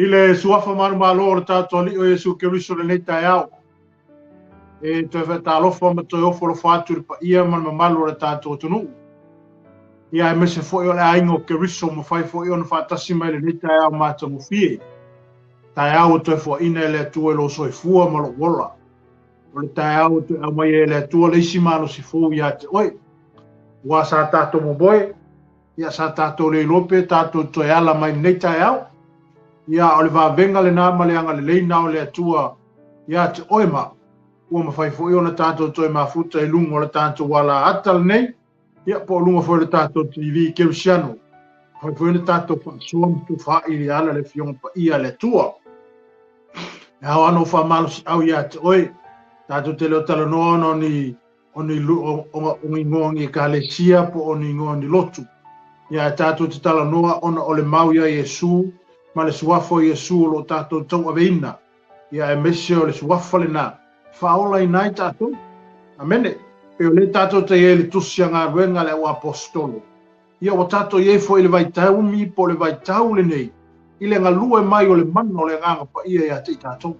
I le suafa manumalo o le tatou Alii o Iesu Keriso i lenei taeao, e toe faatalofa ma toe ofo alofa atu i le paia ma le mamalu o le tatou atunuu. Ia aemaise foi o le aiga o Keriso mafai foi ona faatasi mai lenei taeao matagofie. Taeao ua toe foaiina e le Atua i lou soifua ma lou ola. O le taeao ua toe aumaia e le Atua le isi malosi fou ia te oe. Aua sa tatou momoe, ia sa tatou le iloa pe tatou toe ala mai lenei taeao. Ia o le vavega lena ma le agalelei na o le Atua ia te oe ma ua mafai foi ona tatou toe mafuta i luga o le tatou alaata lenei, ia po o luga foi o le tatou TV Kerisiano. Mafai foi ona tatou faasoa ma tufaai i le ala le Afioga Paia a le Atua. E ao ana ou faamalosiau ia te oe, tatou te le o talanoa ona o ni o ni o ni igoa o ni ekalesia po o ni igoa o ni lotu. Ia ae tatou te talanoa ona o le mau ia Iesu ma le suafa o Iesu o lo o tatou tauaveina. Ia aemaise o le suafa lena e faaolaina ai tatou. Amene. Pei o lea tatou te i ai i le tusi a galuega a le auaposetolo. Ia ua tatou i ai foi i le vaitaumi po o le vaitau lenei i le galue mai o le mana o le Agaga Paia ia te i tatou.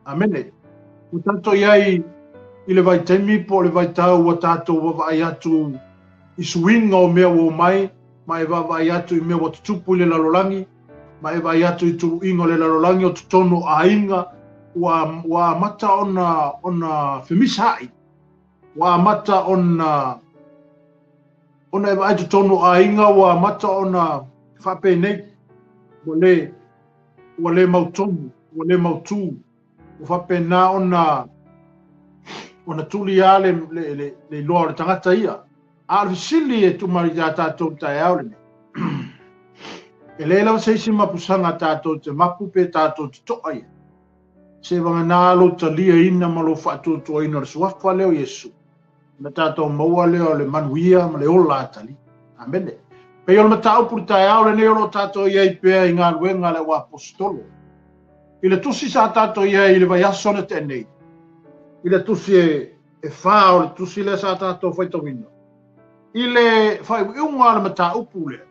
Amene. Ua tatou i ai i le vaitaimi po o le vaitau ua tatou vaavaai atu i suiga o mea ua omai, ma e vaavaai atu i mea ua tutupu i le lalolagi, ma e vaai atu i tuluiga o le lalolagi o totonu o aiga, ua, ua amata ona, ona femisaai, ua amata ona Ona e vaai totonu o aiga ua amata ona faapenei, ua le, ua le mautonu, ua le mautū, ua faapena ona, ona tuli lava le, le, le, le iloa o le tagata ia. A o le fesili e tuu mai ia tatou i le taeao lenei, e leai lava se isi mapusaga tatou te mapu pe tatou te to'a ia, seivagana lou taliaina ma lou faatuatuaina o le suafa lea o Iesu. Ona tatou maua lea o le manuia ma le ola atalii. Amene. Pei o le mataupu i le taeao lenei o lo o tatou i ai pea i galuega a le auaposetolo. I le tusi sa tatou i ai i le vaiaso na tea nei, i le tusi e, e whā o le tusi lea sa tatou faitauina, i le faaiuiuga o le mataupu lea,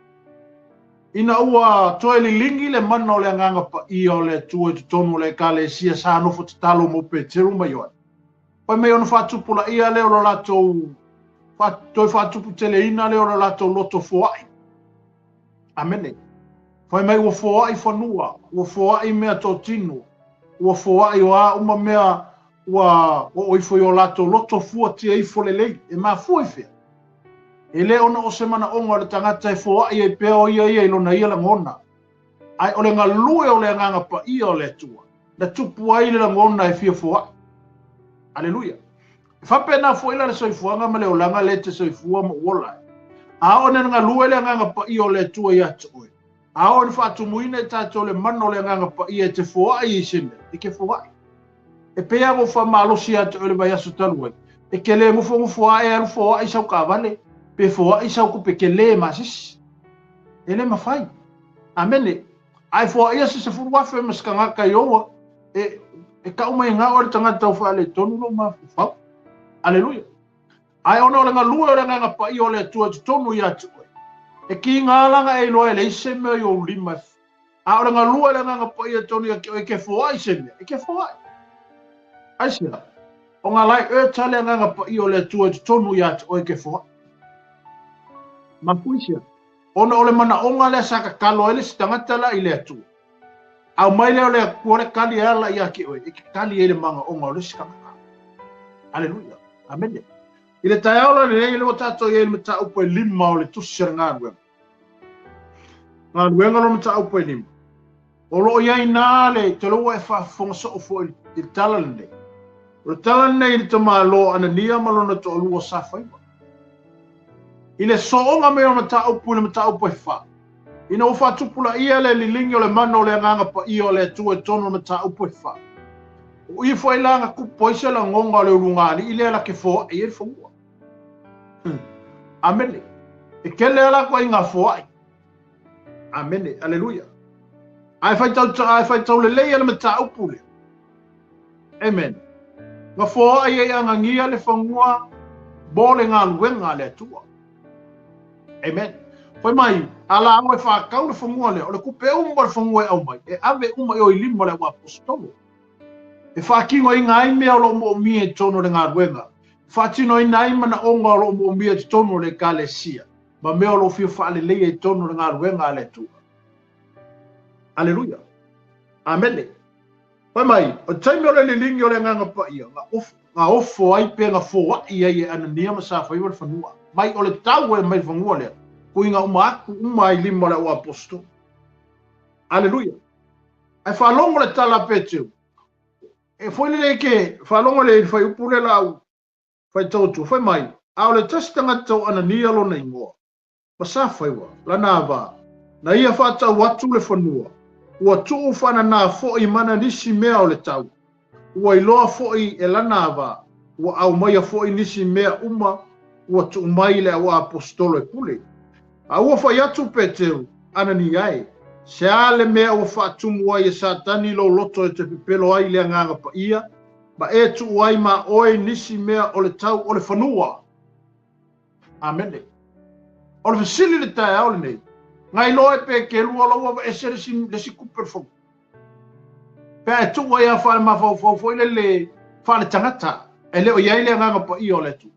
ina ua toe liligi le mana o le Agaga Paia o le Atua i totonu o le Ekalesia sa nofo tatalo mo Peteru ma Ioane. Fai mai ona faatupulaia lea o lo latou toe faatuputeleina lea o lo latou loto foai. Amene. Fai mai ua foai fanua, ua foai mea totino, ua foai o a uma mea ua oo ifo i o latou loto fuatia ifo lelei. E mafua i fea? E le ona o se manaoga o le tagata e foai ai pea o ia ia i lona ia lagona. Ae o le galue o le Agaga Paia o le Atua, na tupu ai le lagona e fia foai. Aleluia. E faapena foi la le soifuaga ma le olaga lea e te soifua ma ou ola ai. A oo ina galue le Agaga Paia o le Atua ia te oe, a oo ina faatumuina i tatou le mana o le Agaga Paia e te foai i se mea, e ke foai. E pei lava ua faamalosi ia te oe i le vaiaso talu ai, e ke le nofonofo lava e alu foai sau taavale, pe foai sau tupe tele ma se isi. E le mafai. Amene. A e foaia se 10,000 ma se tagata i oua, e, e tau mai na oe le tagata ua faaletonu lou mafaufau. Aleluia. Ae ona o le galue o le Agaga Paia o le Atua i totonu ia te oe, e kiga lana e iloa e leai se mea i ou lima e A o le galue o le Agaga Paia i totonu ia te oe, e ke foai se mea, e ke foai. Aisea? O ngā lai erta le Agaga Paia o le Atua i totonu ia te oe e ke foai. Mafua i sea? Ona o le manaoga lea sa tatalo ai le isi tagata la i le Atua. Aumai lea o le Atua le tali e ala ia te oe, e te tali ai le manaoga o le isi tagata. Aleluia. Amene. I le taeao la lenei, lea ua tatou i ai i le mataupu e lima o le tusi a le galuega. Galuega lo mataupu e lima. O lo o i ai nā le, te loa ua e faafofoga soo foi i le tala lenei. O le tala lenei i le tamāloa o Anania ma lona toalua sa faiva. I le sooga mai o le mataupu i le mataupu e wha, ina ua faatupulaia le liligi o le mana o le Agaga Paia o le Atua i totonu o le mataupu e wha. O i foi la na tupu ai se lagoga o le ulugalii lea la ke foai ai le fanua. Amene. E kele ala koe i ngā foai. Amene. Aleluia. Ae faitau, ae faitau lelei le mataupu lea. Amen. Na foai ai Anania le fanua mo le galuega a le Atua. Amen. Fai mai, a la o e whākau le whangua lea, o le kupe uma le whangua e au mai, e ave uma e o i lima le au apostolo. E whākingo i ngā mea o lo mo mia i tono le ngā ruenga. Whātino i ngā mana onga o lo mo mia i tono le kalesia. Ma mea o lo fia whaalelei i tono le ngā ruenga a le Atua. Aleluia. Amene. Fai mai, o taimi o le lilingi o le nganga paia, ngā ofo ai pe ngā fōai ai e Anania ma Safaiva le whanua. Mai o le tau e mai whanua lea. Kui ngā uma aku uma ai lima le o apostolo. Aleluia. Ai whalongo le tala Peteu. E foi le ke whalongo le whai upule lau whai tautu. Whai mai, a o le tasi tangata o Anania lona ingoa. Ma Safaiva, lana va. Na ia whātau atu le whanua. Ua tuu whana nā foi mana nisi mea o le tau. Ua iloa foi e lana va. Ua au mai a foi nisi mea uma. Ua tuu mai le au apostolo e pule. A ua whai atu Peteu, Anania e. Se a le mea ua whaatumu ai e Satani lo loto e te pepelo ai le anganga pa ia. Ma e tuu ai ma oe nisi mea o le tau o le whanua. Amene. O le fesili le taeao lenei. Ngai loa e pe ke lua lau ava ese le si kupe le whanua. Pea e tuu ai a whaale mawhau foi le le whaale tangata. E leo iai le anganga pa ia o le atu.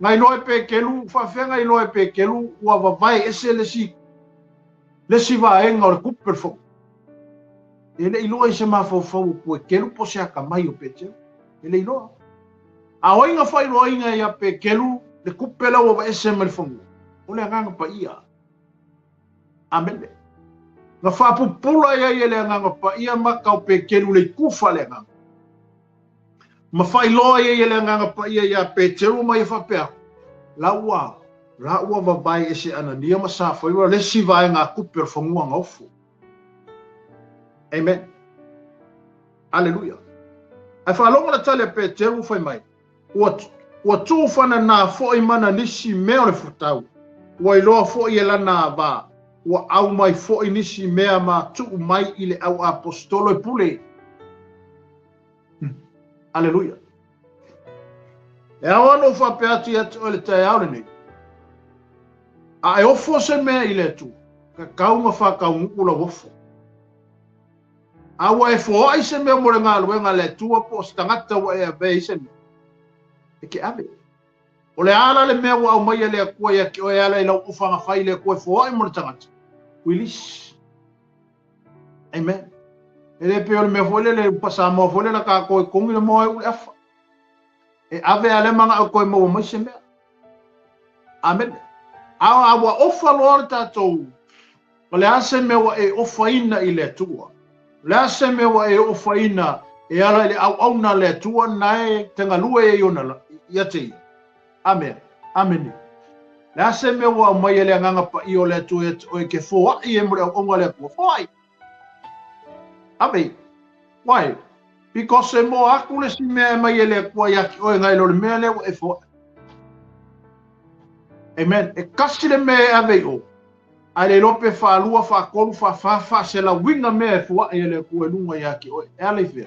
Ngai loa e pe kelu, whaawhea ngai loa e pe kelu, ua vavai ese le si vaenga o le kupe le whanua. E le iloa i se mawhau o pue kelu po se aka mai o Peteu. E le iloa. A oinga whairoa ia pe kelu le kupe lau ava ese mai le whanua. O le anganga pa ia. Amene. Nga whaapupula ia ia le anganga pa ia makau pe kelu le kufa le anganga. Ma whailoa ia ia le anganga pa ia ia Peteu mai e whapea. Laua, laua vabai ese Anania ma Safaiva le si vai ngā kupe o le whanua ngaufu. Amen. Aleluia. Ai whalongo le tale Peteu whai mai. Ua tūwhana nā foi mana nisi mea o le futau. Ua iloa foi e lana va. Ua au mai foi nisi mea ma tuu mai i le au apostolo e pule. Aleluia. E au ano whapea atu i atu o le taeao lenei. A e ofo se mea i le atu. Ka kaunga whakaunguku la ofo. A ua e foai se mea mo le ngā luenga le atua po o se tangata ua e ave i se mea. E ke ave. O le ala le mea ua au mai e le akua ia ki oe ala i lau ofanga whai le akua e foai mo le tangata. Wilis. Amen. E le pe o le mea foi le le upasa moa foi le la ka koe kongi le moa e ule afa. E ave ale manga au koe maua mai se mea. Amen. A ua ofa loa le tātou. O le ase mea ua e ofaina i le atua. Le ase mea ua e ofaina e ala i le au au na le atua na e te ngalue e iona la, ia te ia. Amen. Amen. Le ase mea ua mai e le anganga pa i o le atua e te oe ke foai e mo le au aunga le atua. Foai. Amen. Why? Because e mo aku le si mea e mai e le atua ia ki oe ngai lo le mea le ua e foai. Amen. E kasi le mea e ave i o. A le lope whaalua, whaakolu, whaawhawha, se la winga mea e fuae e le atua e lunga ia ki oe. E ala i whia.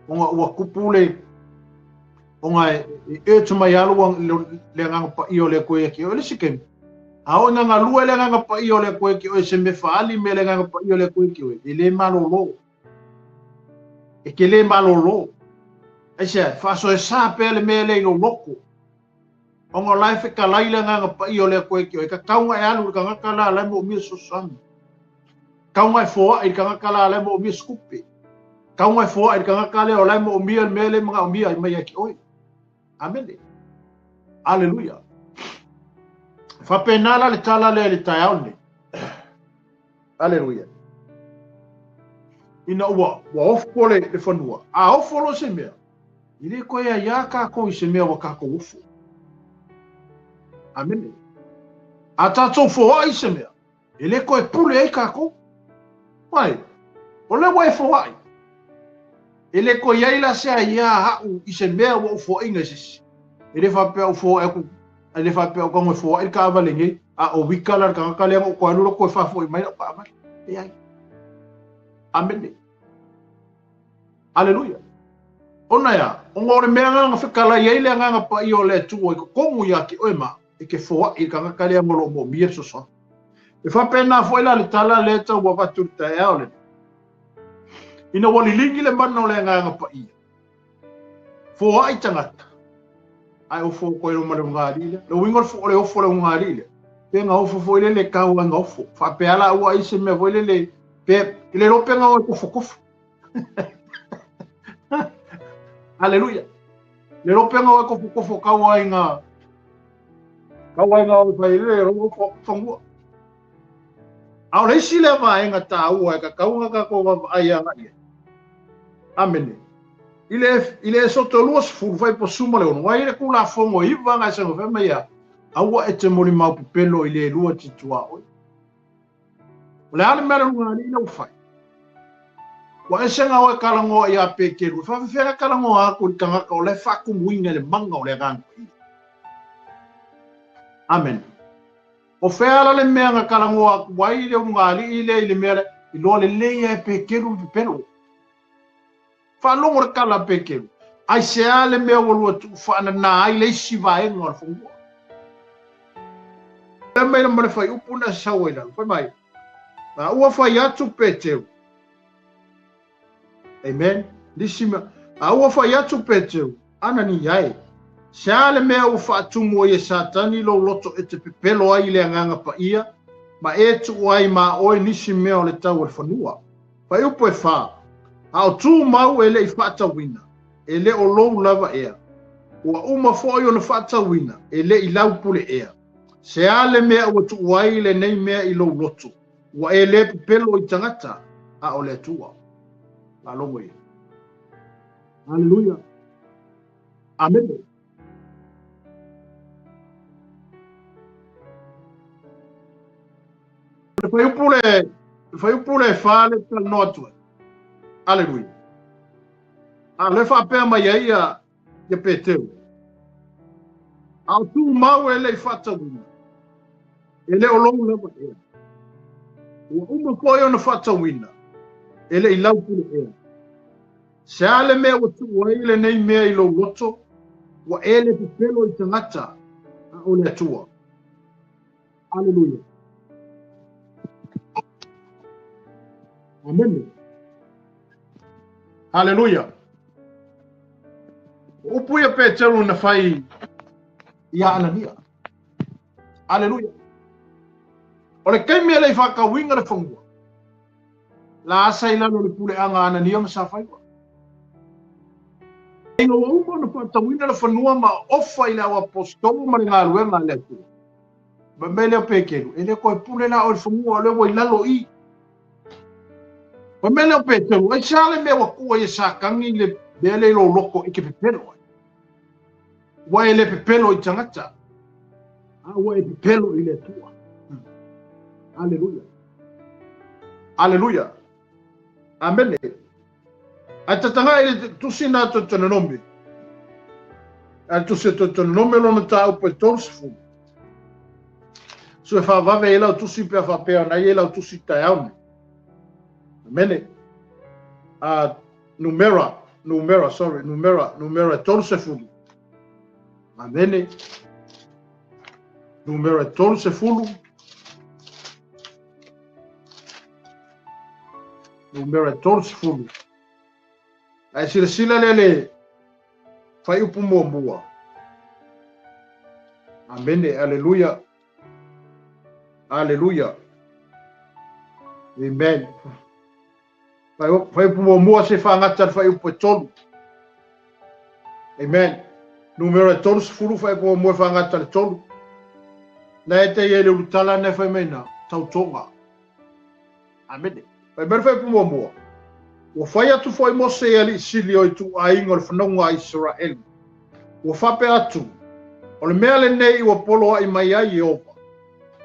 Onga ua kupu le, onga e e mai alu le nganga pa i o le koe ki oe. Le si kemi. A o nganga lua le nganga pa i o le koe ki oe se me whaali me le nganga pa i o le koe ki oe. E le malolo. E ke le malolo. Ai se, whaaso e sa pea le mea le i lo loko. Onga lai wheka lai le nganga pa i o le koe ki oe. Ka kaunga e alu le kangaka la lai mo umia sosami. Kaunga e foa i le kangaka la lai mo umia skupe. Kaunga e foa i le kangaka le o lai mo umia le mea le mga umia i mai a ki oe. Amene. Aleluia. Whapenala le tala le le taeao nei. Aleluia. Ina ua ofo le whanua. A ofo lo se mea. I le koe a ia kākou i se mea wa kākou ofo. Amene. A tātou foai se mea. E le koe pule ai kākou. Wai, o le wa e foai. E le koe ai la sea ia hau i se mea wa ufoainga i sisi. E le whapea ufoa e aku, e le whapea o kango e foai ka awale ngei. A o wika la kangaka lea o koe aluro koe whafo i mai la ka awale. E ai. Amene. Aleluia. Ona ia, o ngā ore mea nganga whekala i eile nganga pa i o le tua i ko kongu ia ki oe ma. E te foai i le tagata lea ma o lo o moomia le fesoasoani. E faapena foi la le tala lea e tau avatu i le taeao lenei. Ina ua liligi le mana o le Agaga Paia, foai tagata, ae ofo koe ma le ulugalii lea. Le uiga o le ofo o le ulugalii lea, pe na ofo foi lele tau ai na ofo. Faapea la ua ai se mea foi lele, pe le iloa pe na o e kofokofo. Aleluia. Le iloa pe na o e kofokofo tau ai na tau ai na o e fai lele ofo fanua. A o le isi lea vaega taua e tatau ona tatou vaavaai agai i ai. Amene. I le, i le Esoto 20, fuaiupu 16, ua i ai le Tulafono e iva na e saunoa fai mai ia, aua e te molimau pepelo i le lua te tuaoi. O le a le mea le ulugalii lea ua fai? Ua ese na oe talanoa ia Peteru, e faafefea la talanoa atu i le tagata o la e faatumuina i le mana o le Agaga Paia. Amene. O fea la le mea na talanoa atu ai le ulugalii lea i le mea lea? Iloa lelei lava e Peteru le pepelo. Faalogo le tala a Peteru, Aisea le mea ua lua tuu faanana ai le isi vaega o le fanua? Fai mai ma le fuaiupu na sau ai lalo, fai mai, A ua fai atu Peteru, Amen. Nisi mea. A ua fai atu Peteru, Anania e, sea le mea ua faatumu ai e Satani lou loto e te pepelo ai i le Agaga Paia, ma e tuu ai ma oe nisi mea o le tau o le fanua. Fuaiupu e fa, A o tumau e le i faatauina, e le o lou lava ea. Ua uma foi ona faatauina, e le i lau pule ea. Sea le mea ua tuu ai lenei mea i lou loto, ua e le pepelo i tagata, a o le Atua. Faalogo ia. Haleluia. Amene. Le fuaiupu le, le fuaiupu le fa le talanoa atu ai. Aleluia. A le faapea mai ai ia, ia Peteru. A o tumau e le i faatauina, e le o lou lava ea. Ua uma foi ona faatauina, e le i lau pule ea. Sea le mea ua tuu ai lenei mea i lou loto, ua e le pepelo i tagata, a o le Atua. Aleluia. Amene. Haleluia. O upu ia Peteru na fai ia Anania. Aleluia. O le taimi e le i faatauina le fanua, la asa i lalo o le puleaga a Anania ma Safaiva. Ina ua uma ona faatauina le fanua ma ofa i le au aposetolo ma le galuega a le Atua. Fai mai lea o Peteru, e le toe pule la oe i le fanua, o lea ua i lalo i. Fai mai lea o Peteru, aisea le mea ua tuu ai e Satani le mea lea i lou loto e te pepelo ai? Ua e le pepelo i tagata, a ua e pepelo i le Atua. Aleluia. Aleluia. Amene. Ae tatagaʻi le tusi na Teutononomi. A le tusi o Teutononomi lona mataupu e 30. So e faavave ai lau tusi pe a faapea ona i ai lau tusi taeao nei. Amene. A Numera, Numera, sorry, Numera, Numera 30. Amene. Numera 30. Numera 30. Ae silasila lea le fuaiupu muamua. Amene, aleluia. Aleluia. Amen. Fuaiupu muamua se faagata le fuaiupu e tolu. Amen. Numera 30 fuaiupu muamua e faagata le tolu. Na e te i ai le ulutala na e fai mai na, tautoga. Amene. Fai mai le fuaiupu muamua, Ua fai atu foi Mose i alii sili o ituaiga o le fanauga a Isaraelu, ua faapea atu, O le mea lenei ua poloaʻi mai ai Ieova,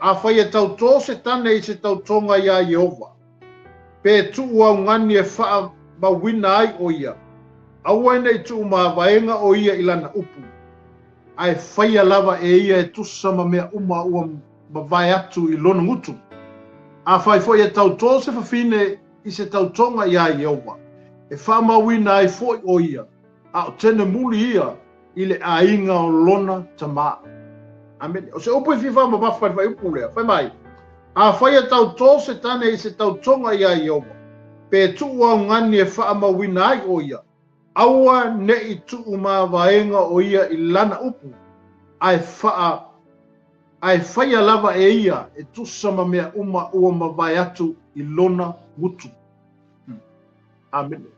afai e tautō se tane i se tautoga iā Ieova, pe tuu augani e faamauina ai ʻo ia, aua e ne i tuumavaega ʻo ia i lana upu, a e faia lava e ia e tusa ma mea uma ua mavae atu i lona gutu. Afai foi e tautō se fafine i se tautoga iā Ieova, e faamauina ai foi ʻo ia, a o tene muli ia i le ʻaiga o lona tamā. Amene. O se upu i fia faamamafa i le fuaiupu lea, fai mai, Afai e tautō se tane i se tautoga iā Ieova, pe tuu augani e faamauina ai o ia, aua ne i tuumavaega o ia i lana upu, ae faa ae faia lava e ia e tusa ma mea uma ua mavae atu i lona gutu. Amene.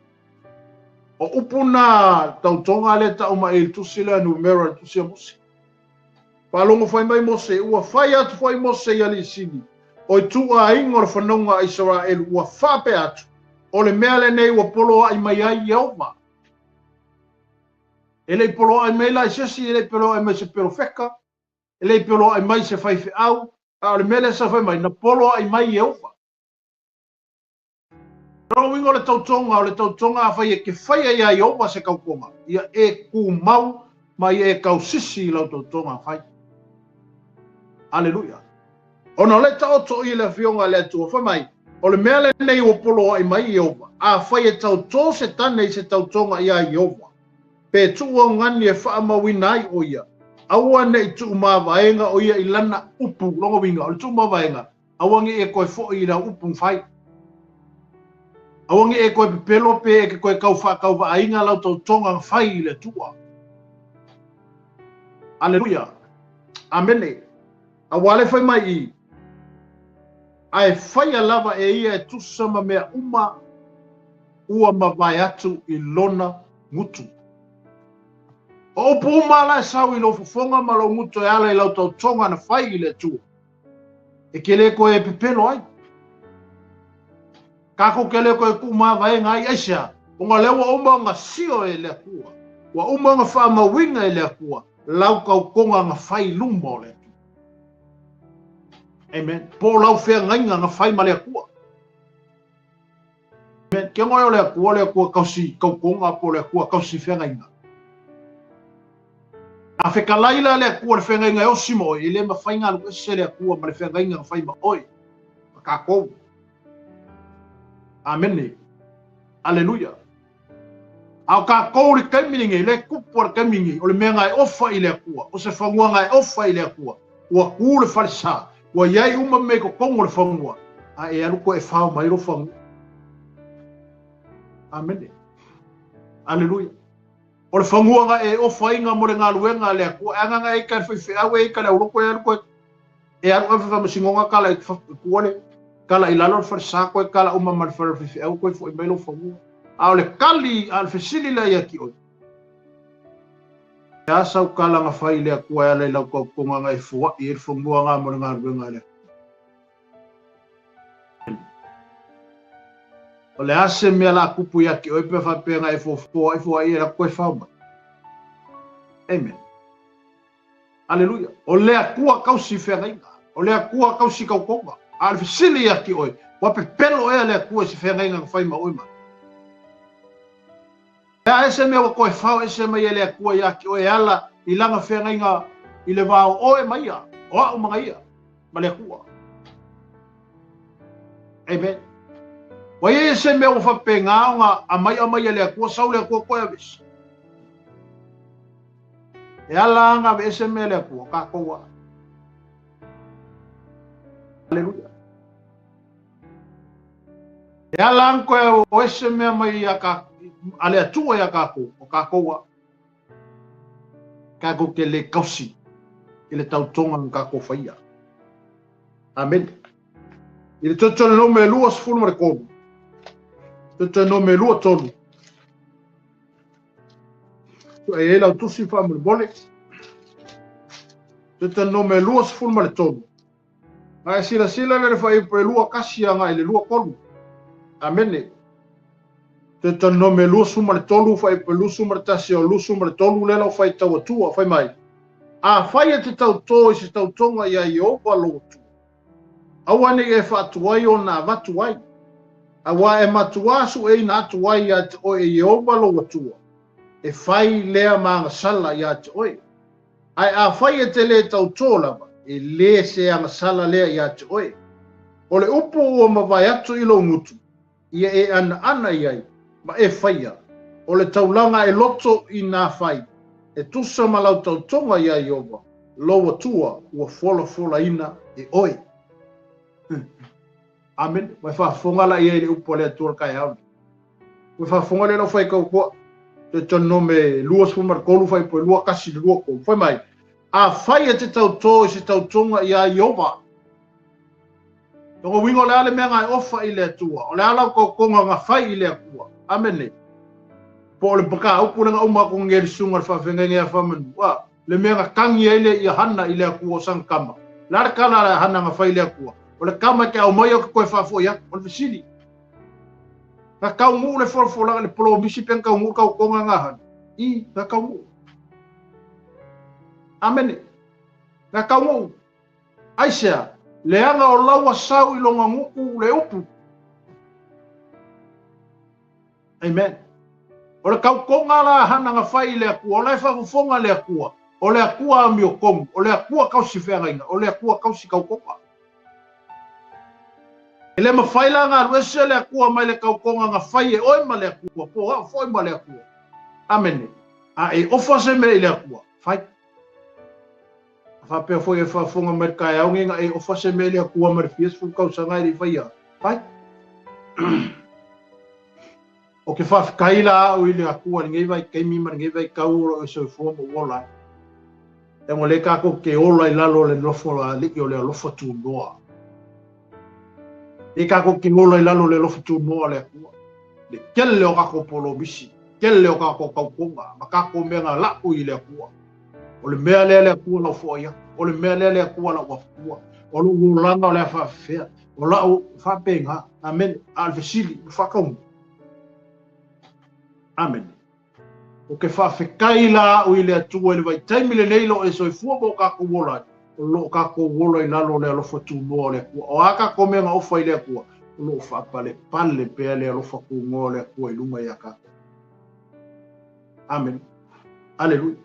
O upu na tautoga lea ta'u mai i le tusi lea Numera, le tusi a Mose. Faalogo fai mai Mose, ua fai atu foi Mose i alii sili, o ituaiga o le fanauga a Isaraelu, ua faapea atu, o le mea lenei ua poloai mai ai Ieova. E le i poloai mai la i se isi, e le i poloai mai se perofeka, e le i poloai mai se faifeau, a o le mea lea sa fai mai, na poloai mai Ieova. O lona uiga o le tautoga, o le tautoga afai e ke faia iā Ieova se kaukoga, ia e tumau ma ia e tausisi i lau tautoga fai. Aleluia. Ona o lea e taoto i le Afioga a le Atua, fai mai, o le mea lenei ua poloai mai Ieova, afai e tautō se tane i se tautoga iā Ieova, pe tuu augani e faamauina ai o ia, aua ne i tuumavaega o ia i lana upu. Lona uiga, o le tuumavaega, aua ne i e toe foi i lau upu fai. Aua ne i e toe pepelo pe e ke toe tau faatauvaaina lau tautoga na fai i le Atua. Aleluia. Amene. Auā le fai mai i, ae faia lava e ia e tusa ma mea uma ua mavae atu i lona gutu. O upu uma la e sau i lou fofoga ma lou gutu e ala i lau tautoga na fai i le Atua, e ke le toe pepelo ai. Kākou ke le toe tuumavaega ai, aisea? Ona lea ua uma ona sio e le Atua, ua uma ona faamauina e le Atua lau tautoga na fai i luma o le Atua. Amen. Po o lau feagaiga na fai ma le Atua. Amen. Ke ngoe o le Atua, o le Atua kausi tautoga, po o le Atua kausi feagaiga. A fetalai la le Atua le feagaiga e osi ma oe, e le mafai ona alu ese le Atua ma le feagaiga na fai ma oe, ma tatou. Amene. Aleluia. A o tatou i le taimi lenei, le tupu a le taimi lenei, o le mea na e ofa i le Atua, o se fanua na e ofa i le Atua, ua tu le falesa, ua i ai uma mea i totonu o le fanua, a e alu koe e fao mai lou fanua. Amene. Aleluia. O le fanua na e ofaina mo le galuega a le Atua, e agaga e ita i le faifeau, e ita i le auloko, e alu koe e alu ave faamasinoga tala i tua le tala i lalo le falesa koe tala uma ma le fale o le faifeau koe foi mai lou fanua. A o le tali, a o le fesili lea ia te oe, e a sau tala na fai i le Atua e ala i lau tautoga na e foai ai le fanua na mo le galuega a le Atua? O le a se mea la tupu ia te oe pe faapea na e foafoa foai e alu atu koe fao mai? Amen. Aleluia. O le Atua kausi feagaiga. O le Atua kausi tautoga. A o le fesili ia te oe, ua pepelo ea le Atua i se feagaiga na fai ma oe ma? E a ese mea ua toe fao ese mai e le Atua ia te oe e ala i lana feagaiga i le va o oe ma ia, o a'u ma ia, ma le Atua. Amen. Ua i ai se mea ua faapena ona aumai aumai e le Atua, sau le Atua toe aveese. E ala ona aveese mea e le Atua, tatou a. Aleluia. E ala ona toe o ese mea mai ia ka, a le Atua ia tatou, o tatou a. Tatou te le kausi i le tautoga na tatou faia. Amene. I le Deuteronome 23, Deuteronome 23, e i ai lau tusi faamolemole. Deuteronome 23. A e silasila le fuaiupu e 21 agai i le 23. Amene. Deuteronome 23, fuaiupu e 21 o 23 lea lau faitau atua, fai mai. Afai e te tautō i se tautoga iā Ieova lou Atua, aua ne i e faatuai ona avatu ai, auā e matuā sueina atu ai iā te oe e Ieova lou Atua, e fai lea ma agasala iā te oe. Ae afai e te lē tautō lava, e lē se agasala lea iā te oe. O le upu ua mavae atu i lou gutu, ia e anaana i ai, ma e faia, o le taulaga e loto i nā fai, e tusa ma lau tautoga iā Ieova, Lou Atua ua folafolaina e oe. Amene. Ua e faafofoga la i ai i le upu a le Atua i le taeao lenei. Ua e faafofoga lea lau faitau atoa. Deuteronome 23 fuaiupu e 2 1 i le 2 3. Fai mai, Afai e te tautō i se tautoga iā Ieova. Lona uiga o le a le mea na e ofa i le Atua? O le a lau tautoga na fai i le Atua? Amene. Po o le mataupu lea na uma atu nei e le susuga i le faafeagaiga ia Faamanu, a, le mea na tagi ai le ia Hana i le Atua o sana tama. O le a le tala a Hana na fai i le Atua? O le tama e te aumaia ou te toe faafoi atu. O le fesili. Na taunuu le folafolaga i le polomisi pe na taunuu le tautoga na Hana? I, na taunuu. Amene. Na taunuu. Aisea? Leaga o laua sau i lona gutu le upu. Amen. O le tautoga la hana na fai i le Atua, o la e faafofoga le Atua, o le Atua amiotonu, o le Atua tausi feagaiga, o le Atua tausi tautoga. E le mafai la ona alu ese le Atua mai le tautoga na fai e oe ma le Atua, po o au foi ma le Atua. Amene. A e ofa se mea i le Atua, fai. A faapea foi e faafofoga mai le taeao nei na e ofa se mea i le Atua mai le fia sefulu tausaga e le i faia, fai. O ke faafetai la au i le Atua i lenei vaitaimi ma lenei vaitau o lo o e soifua ma ou ola ai. Leaga o lea tatou te ola i lalo o le nofo a Alii o le alofa tunoa. Lea tatou te ola i lalo o le alofa tunoa o le Atua. Le tele o tatou polomisi, tele o tatou tautoga ma tatou mea na la'u i le Atua. O le mea lea le Atua lau foai atu, o le mea lea le Atua lau afatua, o lou olaga o le a faafefea, o la'u faapena. Amene. A o le fesili, ua faataunuu? Amene. Ou te faafetai la au i le Atua i le vaitaimi lenei lo e soifua ma o tatou ola ai, o lo o tatou ola i lalo o le alofa tunoa o le Atua. O a tatou mea na ofa i le Atua, o lo o faapalepale pea le alofa tunoa o le Atua i luga ia tatou. Amene. Aleluia.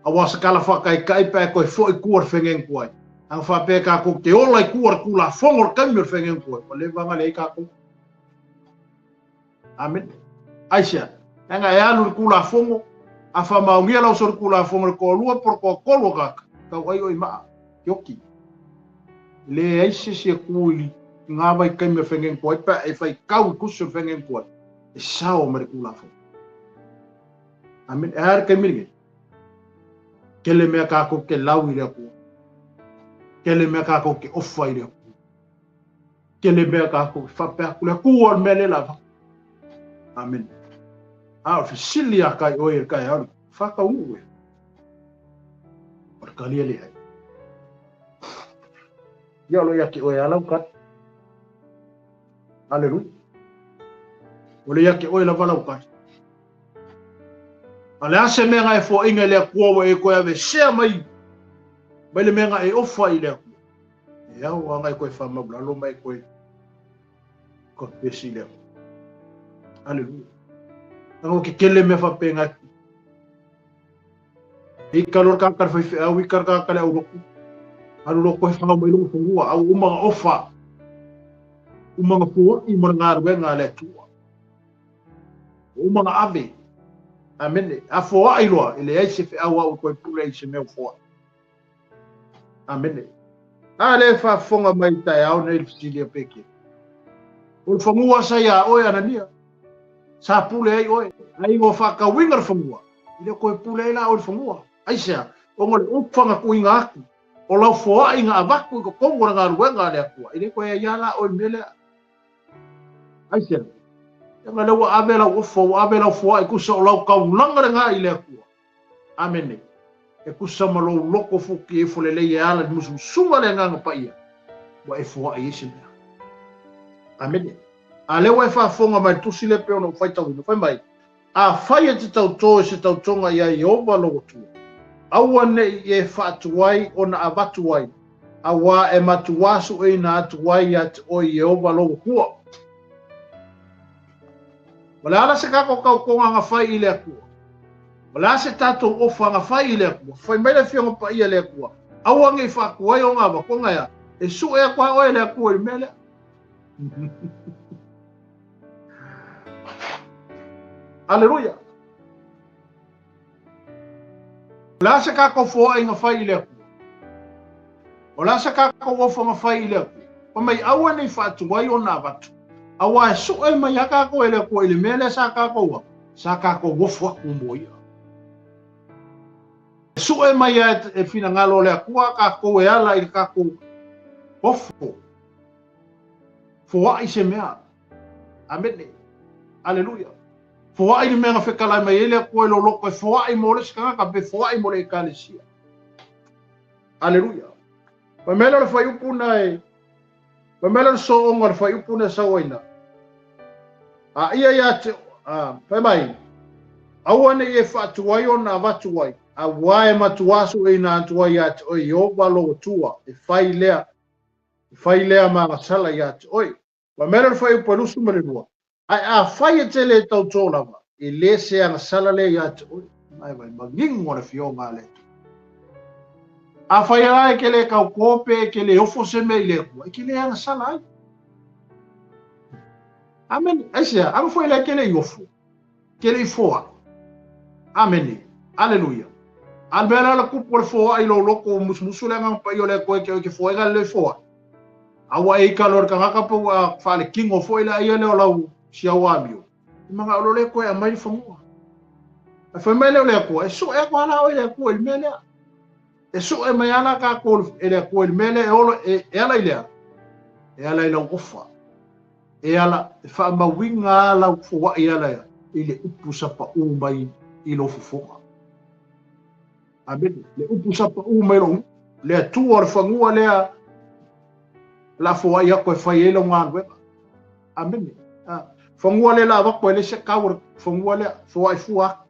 Aua se tala faataitai pe a e toe foi i tua le fegeng tuai. A na faapea tatou te ola i tua le Tulafono o le taimi o le fegeng tuai, ua leva ona leai tatou. Amene. Aisea? Leaga e alu i le Tulafono, a faamaonia lau solitulafono i le toalua po o le toatolu o tagata, tau ai o i maa, te oti. E leai se isi e tu i ngā vaitaimi o le fegeng tuai pe a e faitau i tusi o le fegeng tuai, e sao mai le Tulafono. Amene. E a le taimi lenei? Tele mea tatou te lau i le Atua. Tele mea tatou te ofa i le Atua. Tele mea tatou te faapea atu le Atua o le mea lea lava. Amene. A o le fesili a kai oe i le taeao lenei, whakauu e. O le tali e leai. Ia o lo ia te oe a lau tali. Aleluia. O le ia te oe lava lau tali. A le a se mea na e foaiga i le Atua ua e toe avesea mai mai le mea na e ofa i le Atua. E ao lava e toe faamaulalo ma e toe confess i le Atua. Aleluia. Leaga ua tetele mea faapena e tupu. E ika loa le tagata i le faifeau, ika le tagata i le aulotu, alu loa toe fagau mai lona fanua, a ua uma ona ofa, uma ona foai mo le galuega a le Atua. Ua uma ona ave. Amene. A foai loa, e leai se feau āu e toe pule ai i se mea ua foai. Amene. A lea e faafofoga mai i taeao nei le fesili a Petero. O le fanua sa iā oe, Anania, sa pule ai oe, a ina ua faatauina le fanua, e le o toe pule ai la oe i le fanua. Aisea? Ona o le ofa na tuuina atu, o lau foai na avatu i totonu o le galuega a le Atua, e le toe aiā la oe i le mea lea. Aisea? Leaga lea ua ave lau ofa, ua ave lau foai, tusa o lau taulaga lena i le Atua. Amene. E tusa ma lou loto fuki ifo lelei e ala i le musumusuga o le Agaga Paia, ua e foai ai se mea. Amene. A lea ua e faafofoga mai i le tusi lea pei ona ou faitauina, fai mai, Afai e te tautō i se tautoga iā Ieova lou Atua, aua ne i e faatuai ona avatu ai, auā e matuā sueina atu ai iā te oe Ieova lou Atua. O le a la se tatou tautoga na fai i le Atua? O le a se tatou ofa na fai i le Atua? Fai mai le Afioga Paia i le Atua, aua ne i faatuai ona avatu, ona e a? E sue atu lava oe e le Atua i le mea lea. Aleluia! O le a se tatou foaiga fai i le Atua? O le a se kākou ofo na fai i le Atua? Fai mai, aua ne i faatuai ona avatu, auā e sue mai lava kākou e le Atua i le mea lea sa kākou a, sa kākou ofo aku mo ia. E sue mai lava e finagalo o le Atua kākou e ala i le kākou ofo. Foai se mea. Amene. Aleluia. Foai le mea na fekalai mai ai le Atua i lou loko e foai mo le isi tagata pe foai mo le Ekalesia. Aleluia. Fai mai lea o le fuaiupu na e, fai mai lea o le sooga o le fuaiupu na e sau ai na. A ia ia te, a, fai mai, aua ne i e faatuai ona avatu ai, auā e matuā sueina atu ai ia te oe Ieova lou Atua, e fai lea, e fai lea ma agasala ia te oe. Fai mai lea o le fuaiupu e 22, Ae afai e te le tautō lava, e le se agasala lea ia te oe. Mai vai, manino le afioga a le Atua. Afai la e ke le tautō pe e ke le ofo se mea i le Atua, e ke le agasala ai. Amene. Aisea, anga foi lea e ke le i ofo, ke le i foai. Amene. Aleluia. A le mea lea o le kupu o le foai i lou loko, musumusu le Agaga Paia o le Atua e ke oe ke foai ga le foai. A ua e ika loa i le tagata pe ua faalekino foi le aia lea o lau siau amio, e manao loa lea toe aumai le fanua. Ae fai mai lea o le Atua, e sue atu lava la oe i le Atua i le mea lea. E sue mai lava la tatou e le Atua i le mea lea e ola, e, e ala i le a? E ala i lau ofa. E ala, e faamauina lava lau foai ala i le upu sa paʻū mai i lou fofoga. Amene. Le upu sa paʻū mai lou, le Atua o le fanua lea la foai aku e fai ai lau galuega. Amene. Ah, fanua lea la avatu e le se kau o le fanua lea, foai fua aku.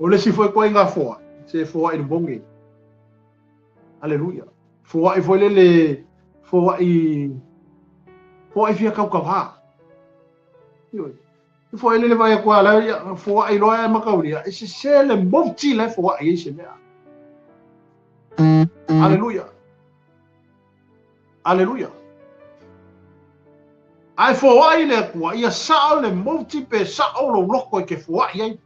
O le isi foi ituaiga foai, se foai le moni. Aleluia. Foai foi lele, foai, foai fia kaukavā. Ioe. E foai lele vai aku ala, ia, foai loa e makaulia, e sese le mouti la e foai ai se mea. Aleluia. Aleluia. Ae foai le Atua, ia sao le mouti pe sao lou loko e ke foai ai.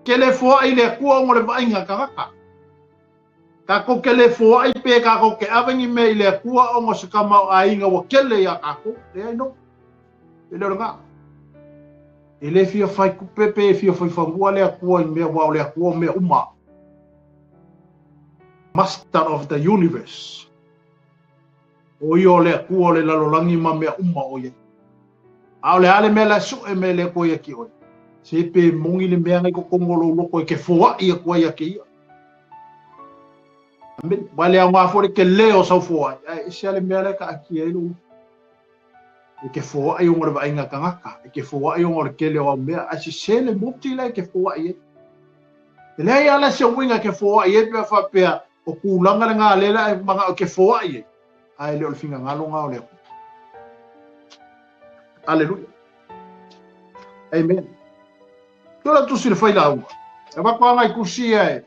Ke le foai le Atua ona o le vaaiga tagata. Kākou ke le foai pe kākou ke ave ni mea i le Atua ona o se tamaoaiga ua kele iā kākou. Leai nō. E le o lena. E le fia fai tupe pe e fia fai fanua le Atua i mea aua o le Atua o mea uma. Master of the universe. O ia o le Atua o le lalolagi ma mea uma o ia. A o le a le mea la e sue mai le Atua ia ki oe? Se pe moni le mea ngai totonu o lou loko e ke foai atu ai ia ke ia. Amen. Wa le aoga foi le tele o sau foai, ae ese lava le mea la e taatia ai lou loto. E ke foai ona o le vaaiga tagata, e ke foai ona o le tele o au mea, ae sese le moti la e ke foai ai. E leai lava la se uiga e ke foai ai pe a faapea o tulaga lena lea la e manao e ke foai ai, ae le o le finagalo lena o le Atua. Aleluia. Amen. Ke ola tusi le failauga. E avatu lava nai tusi ia e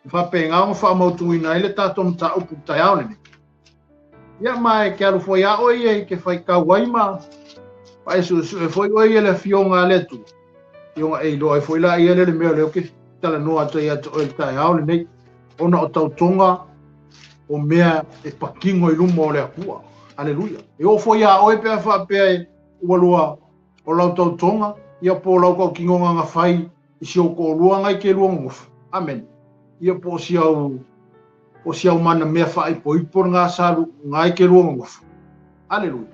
faapena ona faamautuina ai le tatou mataupu i le taeao lenei. Ia ma e ke alu foi a oe ia i ke faitau ai ma faesuesue foi oe ia le afioga a le Atua. Ia ona e iloa ai foi la ia le le mea o lea ou te talanoa atu ai ia te oe i le taeao lenei, ona o tautoga o mea e patino i luma o le Atua. Aleluia. E oo foi ia oe pe a faapea e ua lua o lau tautoga, ia po o lau tautinoga na fai i si ou toalua nai ke lua nonofo. Amene. Ia po o si au, po o si au mana mea faaipoipo lena sa lu, nai ke lua nonofo. Aleluia.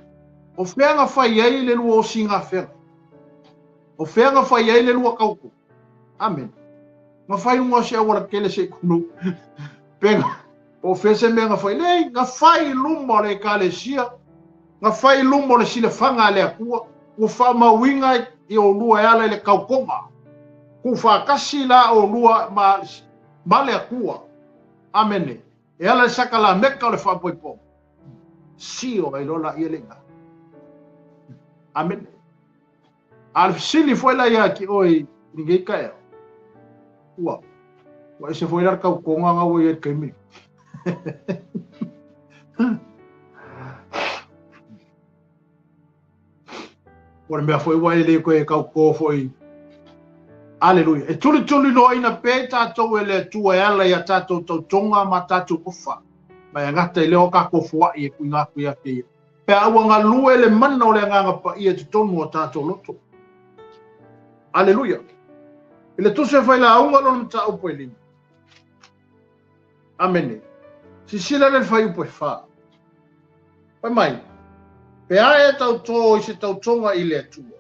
O fea na fai ai le lua osi na feagai? O fea na fai ai le lua tautoga? Amene. Na fai luga o se auala tele se i kunu. Pe na, po o fea se mea na fai? Leai, na fai i luma o le Ekalesia, na fai i luma o le silafaga a le Atua, ua faamauina i olua e ala i le tautoga. Tuufaatasi la olua ma, ma le Atua. Amene. E ala i le sakalameka o le faapoipoga. Sio ai loa laia le iga. Amene. A o le fesili foi la ia te oe i lenei taeao, ua, ua ese foi la le tautoga na ua i ai i le taimi. O le mea foi ua e le toe tautō foi Aleluia. E tulituliloaina pea i tatou e le Atua e ala i a tatou tautoga ma a tatou ofa, ma e gata i lea o tatou foai e tuuina atu ia te Ia, pe a ua galue le mana o le Agaga Paia i totonu o a tatou loto. Aleluia. I le Tusi a Failauga lona mataupu e lima. Amene. Sisila le fuaiupu e fa. Fai mai, pe a e tautō i se tautoga i le Atua,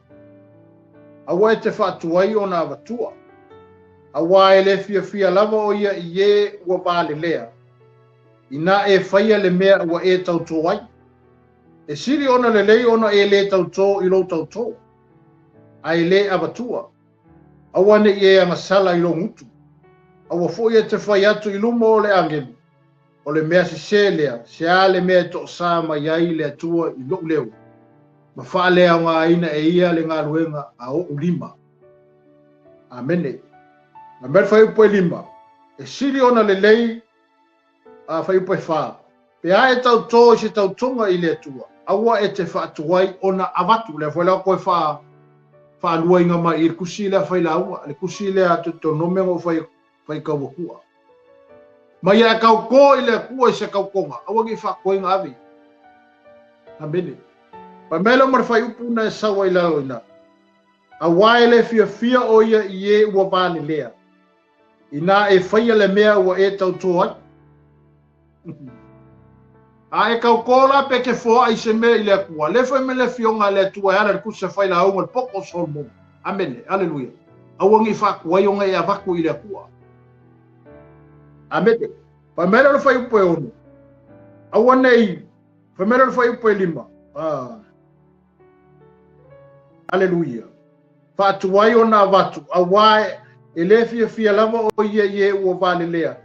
aua e te faatuai ona avatua, auā e le fiafia lava o ia i e ua valelea, inā e faia le mea ua e tautō ai. E sili ona lelei ona e lē tautō i lou tautō, ae lē avatua, Aua ne i e agasala i lou gutu. Aua foi e te fai atu i luma o le agelu, O le mea sesē lea, se a le mea e toosā mai ai le Atua i lou leo, ma faaleaogaina e ia le galuega a oʻu lima. Amene. Fai mai le fuaiupu e lima, E sili ona lelei a fuaiupu e fa, Pe a e tautō i se tautoga i le Atua, aua e te faatuai ona avatu. Lea foi la ua toe faa, faaluaina mai i le tusi lea Failauga, le tusi lea a Deuteronome na ou fai, faitau atua. Ma ia e tautō i le Atua i se tautoga, aua ne i faatuai ona ave ia. Amene. Fai mai lea ma le fuaiupu na e sau ai i lalo i ina, Auā e le fiafia o ia i e ua valelea, inā e faia le mea ua e tautō ai. A e tautō la pe ke foai i se mea i le Atua, le fai mai le afioga a le Atua e ala i le tusi a Failauga le poto o Solomona. Amene. Aleluia. Aua ne i faatuai ona e avatu i le Atua. Amene. Fai mai lea o le fuaiupu e ono. Aua ne i, fai mai lea o le fuaiupu e lima. Ah. Aleluia. Faatuai ona avatu, auā e le fiafia lava o ia i e ua valelea,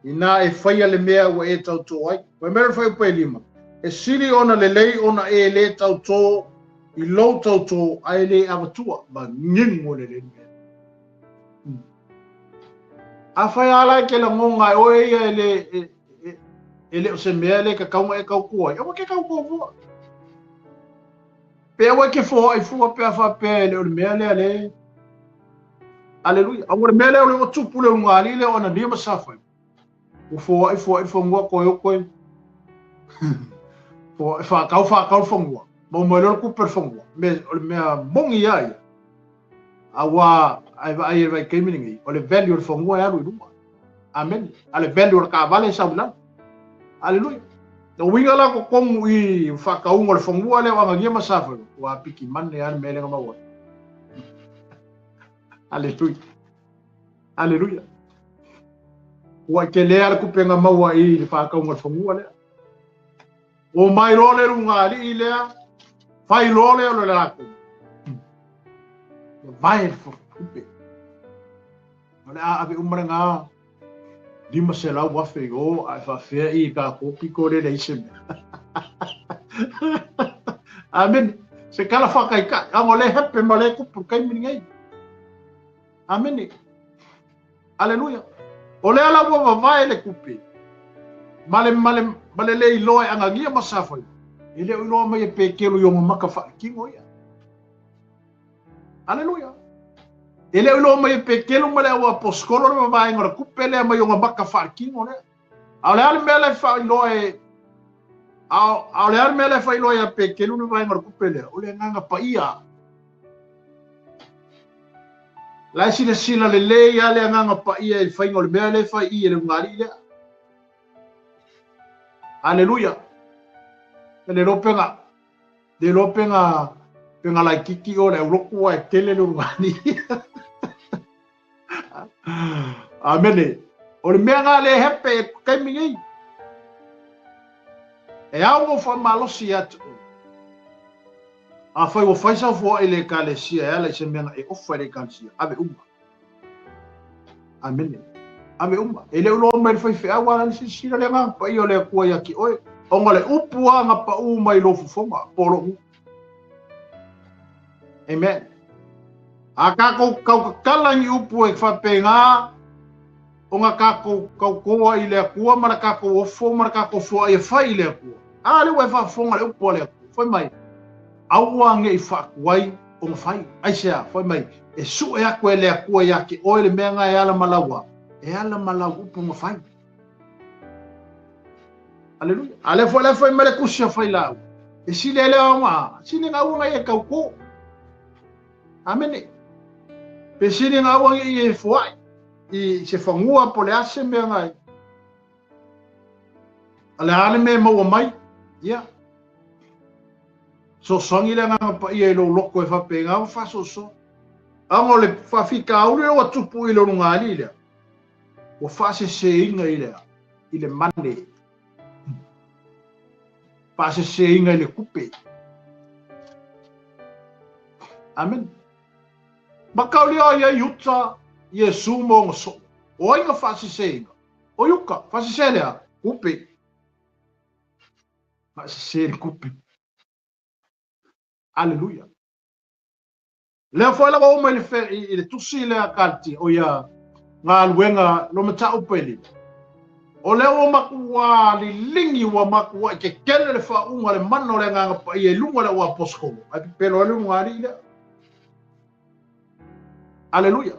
inā e faia le mea ua e tautō ai. Fai mai le fuaiupu e lima, E sili ona lelei ona e lē tautō i lou tautō ae lē avatua. Manino lelei le mea. Afai a la e ke lagoga e oe ia e le, e, e, e le o se mea le tatau ona e tautō ai, aua ke tautō fua. Pe aua e ke foai fua pe a faapea e le o le mea lea le. Aleluia. Aua le mea lea o le ua tupu le ulugalii lea o Anania ma Safaira. Ua foai foai le fanua koe o koe. Foai whakau whakau le fanua. Mau mai loa le kupe le fanua. Me, o le mea moni ia ia. Auā, a e vaai i le vaitaimi lenei, o le value o le fanua e alu i luga. Amene. A le value o le taavale e sau i lalo. Aleluia. Na uiga la totonu i faatauga o le fanua lea o Anania ma Safaira, ua apiki mane lava le mea lea na maua ai. Aleluia. Aleluia. Ua telea le kupenga maua i le faatauga o le fanua lea. Ua mai loa le lugalii lea, fai loa lea o le latou. Vavae le tupe. O le a ave uma lena 500,000 i o, a e faafefea i tatou pito lea leai se mea. Amene. Se tala faataitai. Leaga o lea e hepe ma lea e tupu i le taimi lenei. Amene. Aleluia. O lea la ua vavae le tupe ma le, ma le, ma le le iloa e Anania ma Safaira. E le o iloa mai e Petelo i ona maka faaletino ia. Aleluia. E le o iloa mai e Petelo ma le au aposetolo le vavaega o le tupe lea mai ona maka faaletino lea. A o le a le mea la e faailoa e a o le a le mea la e faailoa ia Petelo le vaega o le tupe lea? O le Agaga Paia. La e silasila lelei lava le Agaga Paia i le faiga o le mea lea e fai i e le ulugalii lea. Aleluia. E le iloa pe na, le iloa pe na, pe na laitiiti o le aulotu ae tele le ulugalii. Amene. O le mea na le hepe e taimi nei. E ao mo faamalosi ia te oe. Afai ua fai sau foai i le Ekalesia e ala i se mea na e ofa i le Ekalesia, ave uma. Amene. Ave uma. E le o iloa mai le faifeau a le silasila le Agaga Paia o le Atua ia te oe, ona le upu a na paū mai i lou fofoga, po o lou gutu. Amen. A tatou tautatala ni upu e faapena ona tatou tautoa i le Atua ma le tatou ofo ma le tatou foai e fai i le Atua. A lea ua e faafofoga i le upu a le Atua. Fai mai, aua ne i faatuai ona fai. Aisea? Fai mai, E suʻe aku e le Akua iā te ʻoe le mea na e ala ma laua, e ala ma lau upu na fai. Aleluia. A lea foi lea fai mai le tusi a Failaau. E sili ai le aoga, sili na aua ngai e tauto. Amene. Pe sili na aua ngai e foai i se fanua po le a se mea ngai. A le a le mea e maua mai, ia. Sosogi le Agaga Paia i lou loko e faapena ua faasoasoa. Aga o le faafitauli lea ua tupu i le ulugalii lea, ua faaseseina i le i le mane, faaseseina i le tupe. Amen. Mataulia o ia Iuta, Iesu ma ona soo. O ai na faaseseina? O Iuta. Faasese lea, tupe. Faasese le tupe. Aleluia. Lea foi la ua oo mai i le tusi lea a Kalatia, o ia galuega lo mataupu e lima. O lea ua matua liligi, ua matuai tetele le faauuga le mana o le Agaga Paia i luga o le auaposeitolo, ae pepelo ai le ulugalii lea. Aleluia.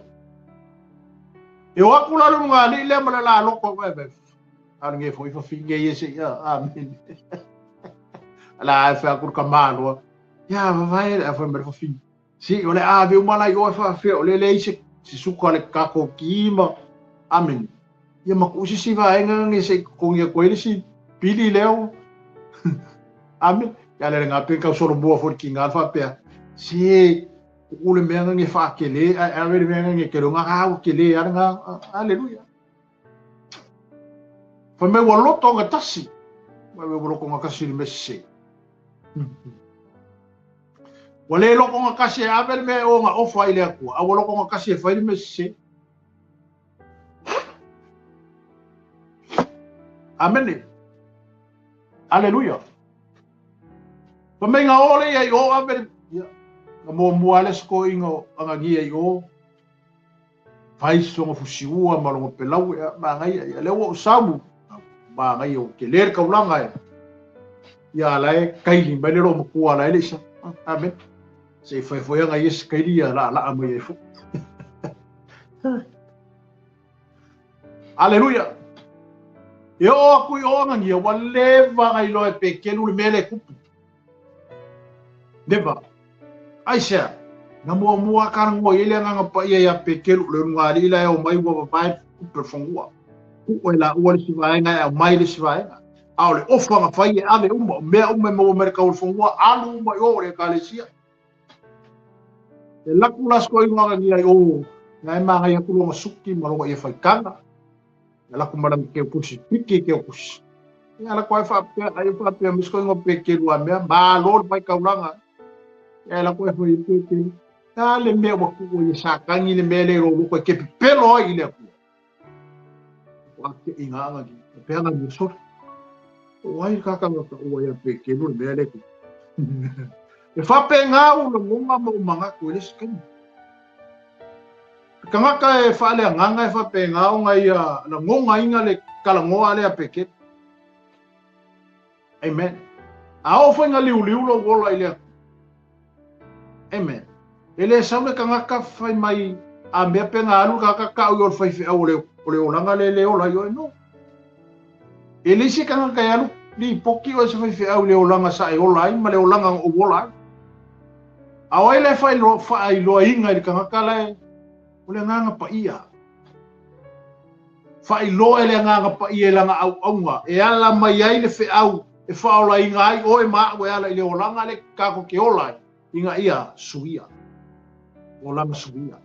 E o aku la le ulugalii lea ma le laloto, a le foi fafine ia se ia, amen. Ala e fai aku le kamaloa. Ia vavae le afai mai le fafine. Si o le ave uma la i o e faafea o le leai se se suka le kako kima. Amen. Ia ma ku se si vaenga nge se totogi atu ai le si pili leo. Amen. Ia le ngape kau solo mua fo ki ngā faapea. Se ku le mea nge whaakele, ai ave le mea nge kele ngā hau kele ara ngā. Aleluia. Fai mai ua loto nga tasi. Mai ua loko nga kasi le mese. Ua le loko nga kasi e ave le mea e o nga ofa i le Atua, a ua loko nga kasi e fai le mese. Amene. Aleluia. Fai mai nga o le ia i o ave le... Ia, nga muamua le skoinga o angagia i o. Fai soga fusiua ma logo pelau e magaia ia lea ua ou samu magaia ua tele le kaulanga e ia ala e kaili mai le loo matua ala e le isa. Amen. Se i fai foi anga ia se kaili ia la la mai ai fo. Aleluia. E oo aku i o angagia ua leva ngai loa e pekelu le mea le kupu. Never. Aisea, na muamua ka rangoa i ai le Agaga Paia iā Peteru, le ulugalii la e omai ua vavae tupe o le fanua. Tuu e laua le isi vaega e aumai le isi vaega. A o le ofa na fai e ave uma, o mea uma e maua mai le kau o le fanua, alu uma i o o le Ekalesia. E laku la sikoina agagia i o, na e magaia atu lona suki ma lona ia faitaga. E laku ma lana keu pusi, piki keu pusi. Ia laku ai faapea, ai faapea mai sikoina o Peteru a mea, malo le faitaulaga. Ia laku ai foi Peteru. Ta le mea ua tuu ai e Satani le mea le i lou loko e te pepelo ai i le Atua. Ua te i ngā anga ki, e pea ngā ni sore. O ai ka tangata ua ia Peteru le mea le ku. E faapena u lagonga ma u manatu e le isi taimi. Tagata e faaleagaga e faapena ona ia lagogaina le talanoa lea Peteru. Amen. A oo foi ina liuliu lou ola i le Atua. Amen. E le sau le tagata fai mai a mea pe na alu le tagata tau i o le faifeau o le, o le olaga le le ola i oe. No. E leai se tagata e alu lipoti oe se faifeau i le olaga sa e ola ai ma le olaga na ou ola ai. A o ai la e faailoaina i le tagata la e, o le Agaga Paia. Faailoa e le Agaga Paia i lana auauna e ala mai ai le feau e faaolaina ai oe ma aʻu e ala i le olaga le tatou te ola ai ina ia suia. Olaga suia.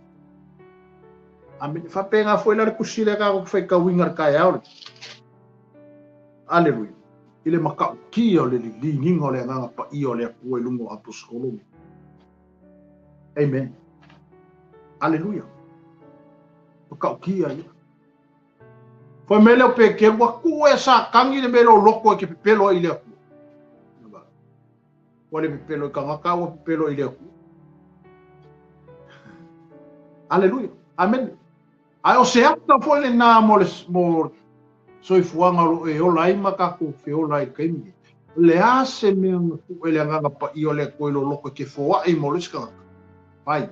Amene. Faapena foi la le tusi lea tatou te faitauina i le taeao lenei. Aleluia. I le matautia o le liligiga o le Agaga Paia o le Atua i luga o Aposetolo nei. Amen. Aleluia. Matautia ia. Fai mai lea o Peteru, ua tuu e Satani le mea lou loto e te pepelo ai i le Atua. Ua le pepelo i tagata, ua pepelo i le Atua. Aleluia. Amen. Ae o se ata foi lenā mo le mo soifuaga o lo o e ola ai ma tatou feola ai i le taimi nei. O le a se mea na tuu e le Agaga Paia o le Atua i lou loto e te foai mo le isi tagata? Fai.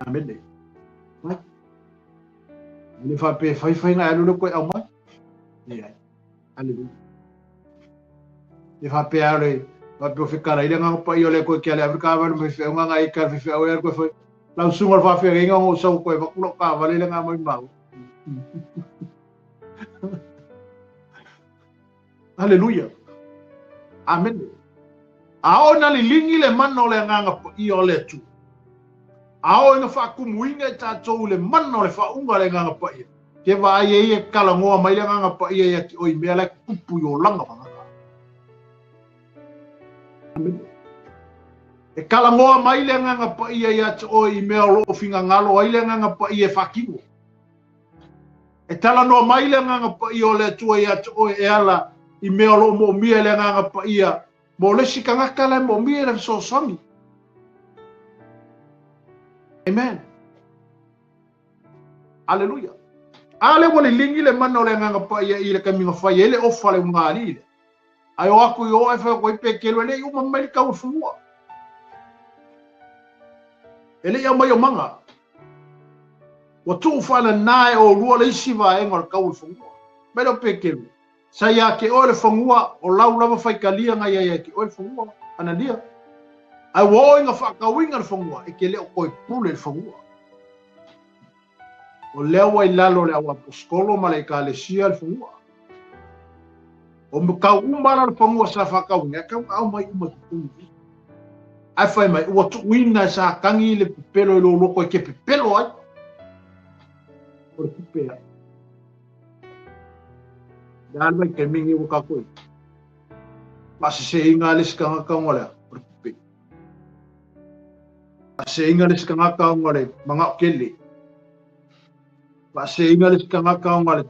Amene. Ai. Le faapea e fai faiga e alu le koe aumai. Leai. Aleluia. E faapea o le faapea o fekalai le agaga paia o le koe ke ale ave kavale mai feauga ngai ka feau e koe fai. Lau susuga o le faafeagaiga o sau koe vaku lau kavale le ngā mai mau. Aleluia. Amene. A oo ina liligi le mana o le Agaga Paia o le Atua, a oo ina faakumuina i tatou i le mana o le faauuga a le Agaga Paia, ke vaai ai e talanoa mai le Agaga Paia ia te oe i mea la e tutupu i olaga o tagata. Amene. E talanoa mai le Agaga Paia ia te oe i mea o lo o finagalo ai le Agaga Paia e faatino. E talanoa mai le Agaga Paia o le Atua ia te oe e ala i mea o lo o moomia e le Agaga Paia mo le isi tagata la e moomia i le fesoasoani. Amen. Aleluia. A lea ua liligi le mana o le Agaga Paia i le taimi na fai ai le ofa a le ulugalii lea. Ae o atu i o ae fai atu ai Petelo e le i uma mai le tau o le fanua. E le i aumai o maga. Ua tuu faanana e oulua le isi vaega o le tau o le fanua. Mai lea o Petelo, Sa ia te oe le fanua, o lau lava faitalia na ia ia te oe le fanua, Anania. Ae ua oo ina faatauina le fanua, e te le o toe pule i le fanua. O lea ua i lalo o le au aposetolo ma le Ekalesia le fanua. O tau uma la le fanua sa faatauina, e tau na aumai uma i totonu i i. Ae fai mai, ua tuuina e Satani le pepelo i lou loto e te pepelo ai. O le kupe ai. Le a le vaitaimi lenei ua tatou i ai. Faaseseina le isi tagata ona o le a? O le kupe. Faaseseina le isi tagata ona o le manao tele. Faaseseina le isi tagata ona o le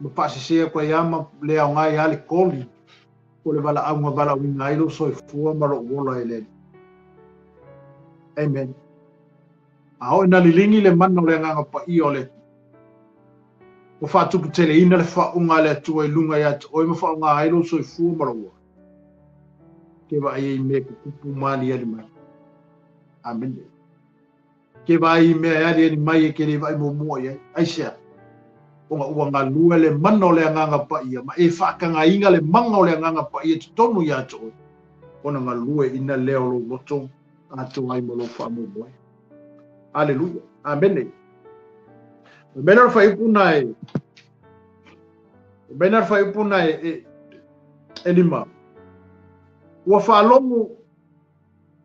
ma faasese atu ai lava ma le aoga ai lava le koli po o le valaau na valaauina ai lou soifua ma lou ola e le Alii. Amen. A oo ina liligi le mana o le Agaga Paia o le Atua, ua faatuputeleina le faauuga a le Atua i luga ia te oe ma faaaoga ai lou soifua ma lou ola. Ke vaai ai i mea e tutupu ma aliali mai. Amene. Ke vaai i mea e aliali mai e ke le vaai muamua i ai. Aisea? Ona ua galue le mana o le Agaga Paia ma e faatagaina le mana o le Agaga Paia i totonu ia te oe, ona galue ina lea o lou loto atoa ai ma lou faamoemoe. Aleluia. Amene. O le mea lea o le faaiupu na e o le mea lea o le faaiupu na e e 5. Ua faalogo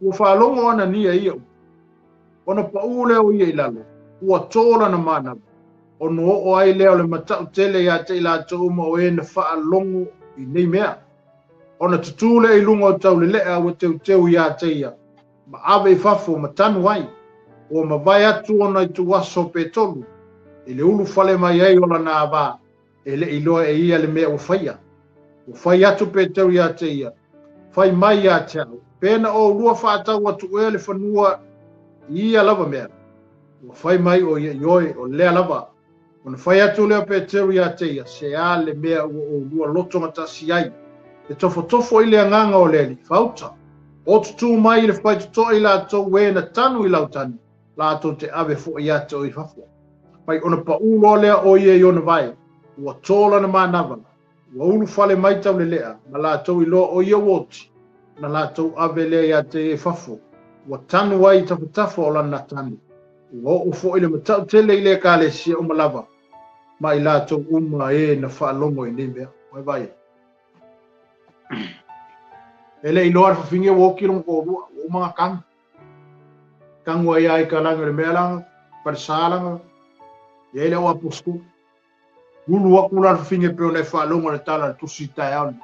Ua faalogo o Anania ia upu, ona paʻū lea o ia i lalo, ua tō lana manava, ona oo ai lea o le mataʻu tele iā te i latou uma o e na faalogo i nei mea. Ona tutū lea i luga o tauleleʻa ua teuteu iā te ia, ma ave i fafo ma tanu ai, ua mavae atu ona ituaso pe tolu, i le ulufale mai ai o lana avā, E le i iloa e ia le mea ua faia. Ua fai atu Peteru iā te ia, Fai mai iā te au, pe na ʻolua faatau atu ea le fanua i ia lava mea? Ua fai mai ʻo ia, Ioe, o lea lava. Ona fai atu lea o Peteru iā te ia, Se a le mea ua ʻolua lotogatasi ai, e tofotofo i le agaga o le Alii, fauta, o tutū mai i le faitotoa i latou e na tanu i lau tanu, latou te ave foi ia te oe i fafo. Mai ona paʻū loa lea o ia i ona vae, ua tō lana manava, ua ulufale mai taulelea, ma latou iloa o ia ua oti, ona latou ave lea ia te ia i fafo, ua tanu ai i tafatafa o lana tane. Ua oo foi le mataʻu tele i le Ekalesia uma lava, ma i latou uma e na faalogo i nei mea. Ua e vaai ai? E le i iloa le fafine ua oti lona toalua, ua uma ona tanu. Tanu ai lava i kalagi o le mea lana, falesa lana, i ai le au aposetolo. Ulu atu la le fafine pei ona e faalogo i le tala a le tusi i taeao nei.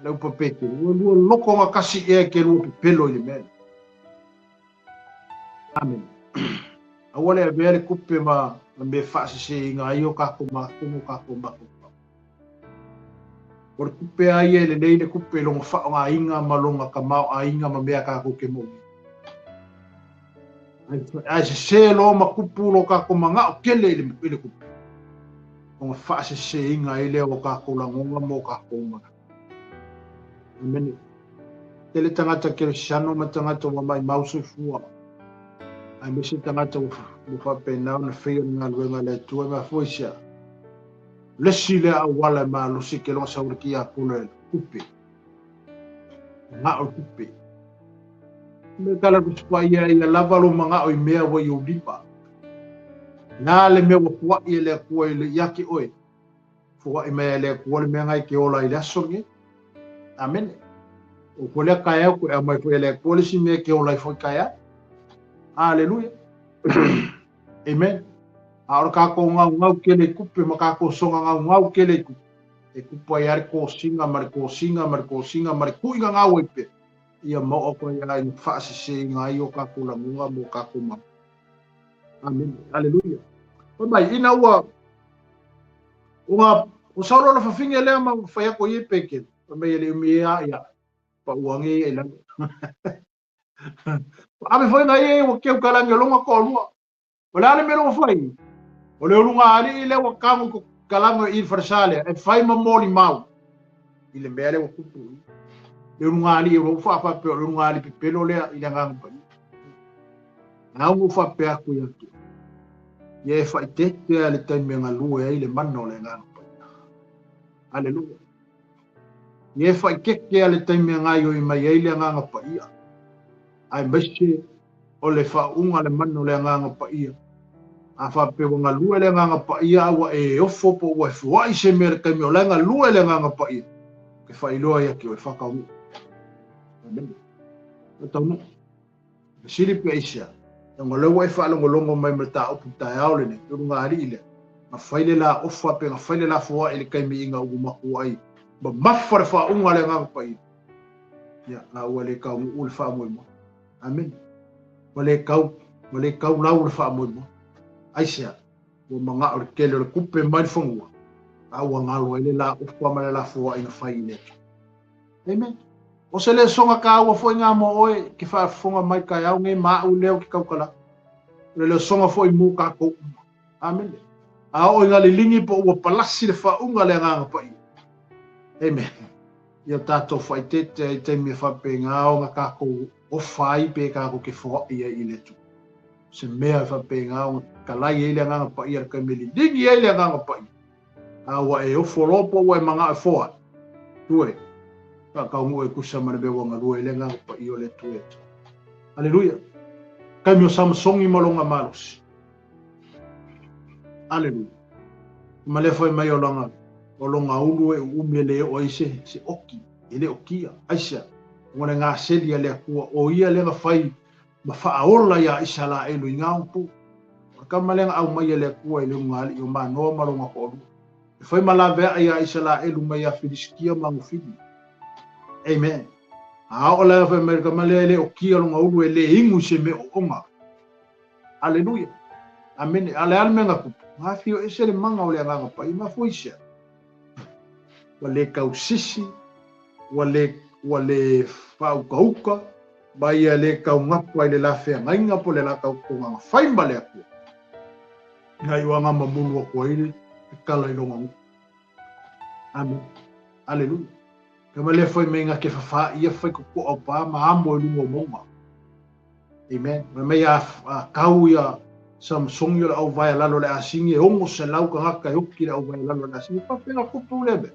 Le upu a Petero, ua lua loko gatasi ea e te lua pepelo i le mea lea. Amene. Aua le avea le tupe ma mea faaseseina ai o tatou manatu ma o tatou mafaufau. O le tupe a ia e lelei le tupe i lona faaaogaina ma lona tamaoaiga ma mea tatou te moomia. Ae sese loa ma tupu lo tatou manao tele i le tupe, ona faaseseina ai lea o tatou lagona ma o tatou manatu. Amene. Tele tagata kerisiano ma tagata ua maimau soifua, aemaise tagata ua faapena ona faia le galuega a le Atua. E mafua i se a? O le isi lea auala e malosi ke loga sau le tiapolo e le tupe. Manao le tupe. Me kala ku ia ia lava lo manao i mea ua i ou lima. Na le mea ua fua'i e le Atua i le ia te oe. Fua'i mai e le Atua le mea ngai ke ola i le aso lenei. Amene. O ko lea taeao koe aumai foi e le Atua le isi mea ke ola ai foi taeao. Aleluia. Amen. A o le kākou gaugau tele i tupe ma kākou soga gaugau tele i tupe, e tupu ai lava le kosiga ma le kosiga ma le kosiga ma le tuiga gau ai pea, ia maoa koe ia i faaseseina ai o kākou lagona ma o kākou mau. Amene. Aleluia. Fai mai, ina ua o o Saulo la fafine lea ma fai atu ai e peke. Fai mai e le umi e a ia. Pa ua nge ia i lalo. Ave foi ngai e ua keu kalangi o longa toalua. O le a le mea ua fai? O le uluga alii lea ua kamu ko kalango i le falesa lea, e fai ma molimau i le mea lea ua tupu i. Le uluga alii o lou faafaapea o le uluga alii pepelo lea i le Agaga Paia. A ua faapea atu ia te ia e faaeteete a le taimi e galue ai le mana o le Agaga Paia. Aleluia. Ia e faaeteete a le taimi e gaoioi mai ai le Agaga Paia, aemaise o le faauuga le mana o le Agaga Paia. A faapea ua galue le Agaga Paia a ua e ofo po ua e foai se mea i le taimi o la e galue le Agaga Paia, e faailoa ia te oe, faataunuu. Amene. Faataunuu. Fesili pe aisea, leaga o lea ua e faalogologo mai ma le mataupu i le taeao lenei, le ulugalii lea, na fai le la ofa pe na fai le la foai i le taimi ina ua matua ai mamafa le faauuga a le Agaga Paia. Ia, a ua le taunuu le faamoemoe. Amene. Ua le tau, ua le tau lau le faamoemoe. Aisea, ua manao le tele o le tupe mai le fanua, a ua galo ai le la ofa ma le la foai na fai i le Atua. Amen. O se lesoga taua foi ngā mo oe ke faafofoga mai taeao nei ma a'u lea ou te tautala. O le lesoga foi mo kākou uma. Amene. A oo i ngā liligi po ua palasi le faauga le Agaga Paia. Amen. Ia tātou faaeteete ai i taimi e faapena ona kākou ofa ai pe kākou ke foai ai i le Atua. Se mea e faapena ona talai ai le Agaga Paia le taimi e liligi ai le Agaga Paia. A ua e ofo loa po ua e manao e foai. Tue, faataunuu e tusa ma le mea ua galue ai le Agaga Paia o le Atua ia te oe. Aleluia! Taimi o Samasoni ma lona malosi. Aleluia! Ma lea fai mai o lona, o lona ulu e uumi e le oo ai se, se oki, e le okia. Aisea? Ona le gaseli a le Atua, o ia lea na fai ma faaola iā Isalaelu i gaopu. O le kama lea na aumai e le Atua i le ulugalii o Manoa ma lona toalua, e fai ma laveai iā Isalaelu mai iā Filisitia ma Gofili. Amen. A oo la fai mai le kama lea e le okia lona ulu e le inu i se mea oona. Aleluia. Amene. A le a le mea na tupu? Na afio ese le mana o le Agaga Paia. Mafua i se a? Ua le tausisi, ua le, ua le faaukauka, ma ia le taugapa i le la feagaiga po o le la tautogaga fai ma le Atua. Ina ia aga mamulu atu ai le tala i lona nuu. Amen. Aleluia. Ka ma le fai mai nga ke fafā ia fai ko ko au pā ma amo i lunga o maunga. Amen. Mai mai a, a kau ia Samsongi o le au vae lalo le asingi e ongo se lau kangaka e oki le au vae lalo le asingi. Pa pena kupu le be.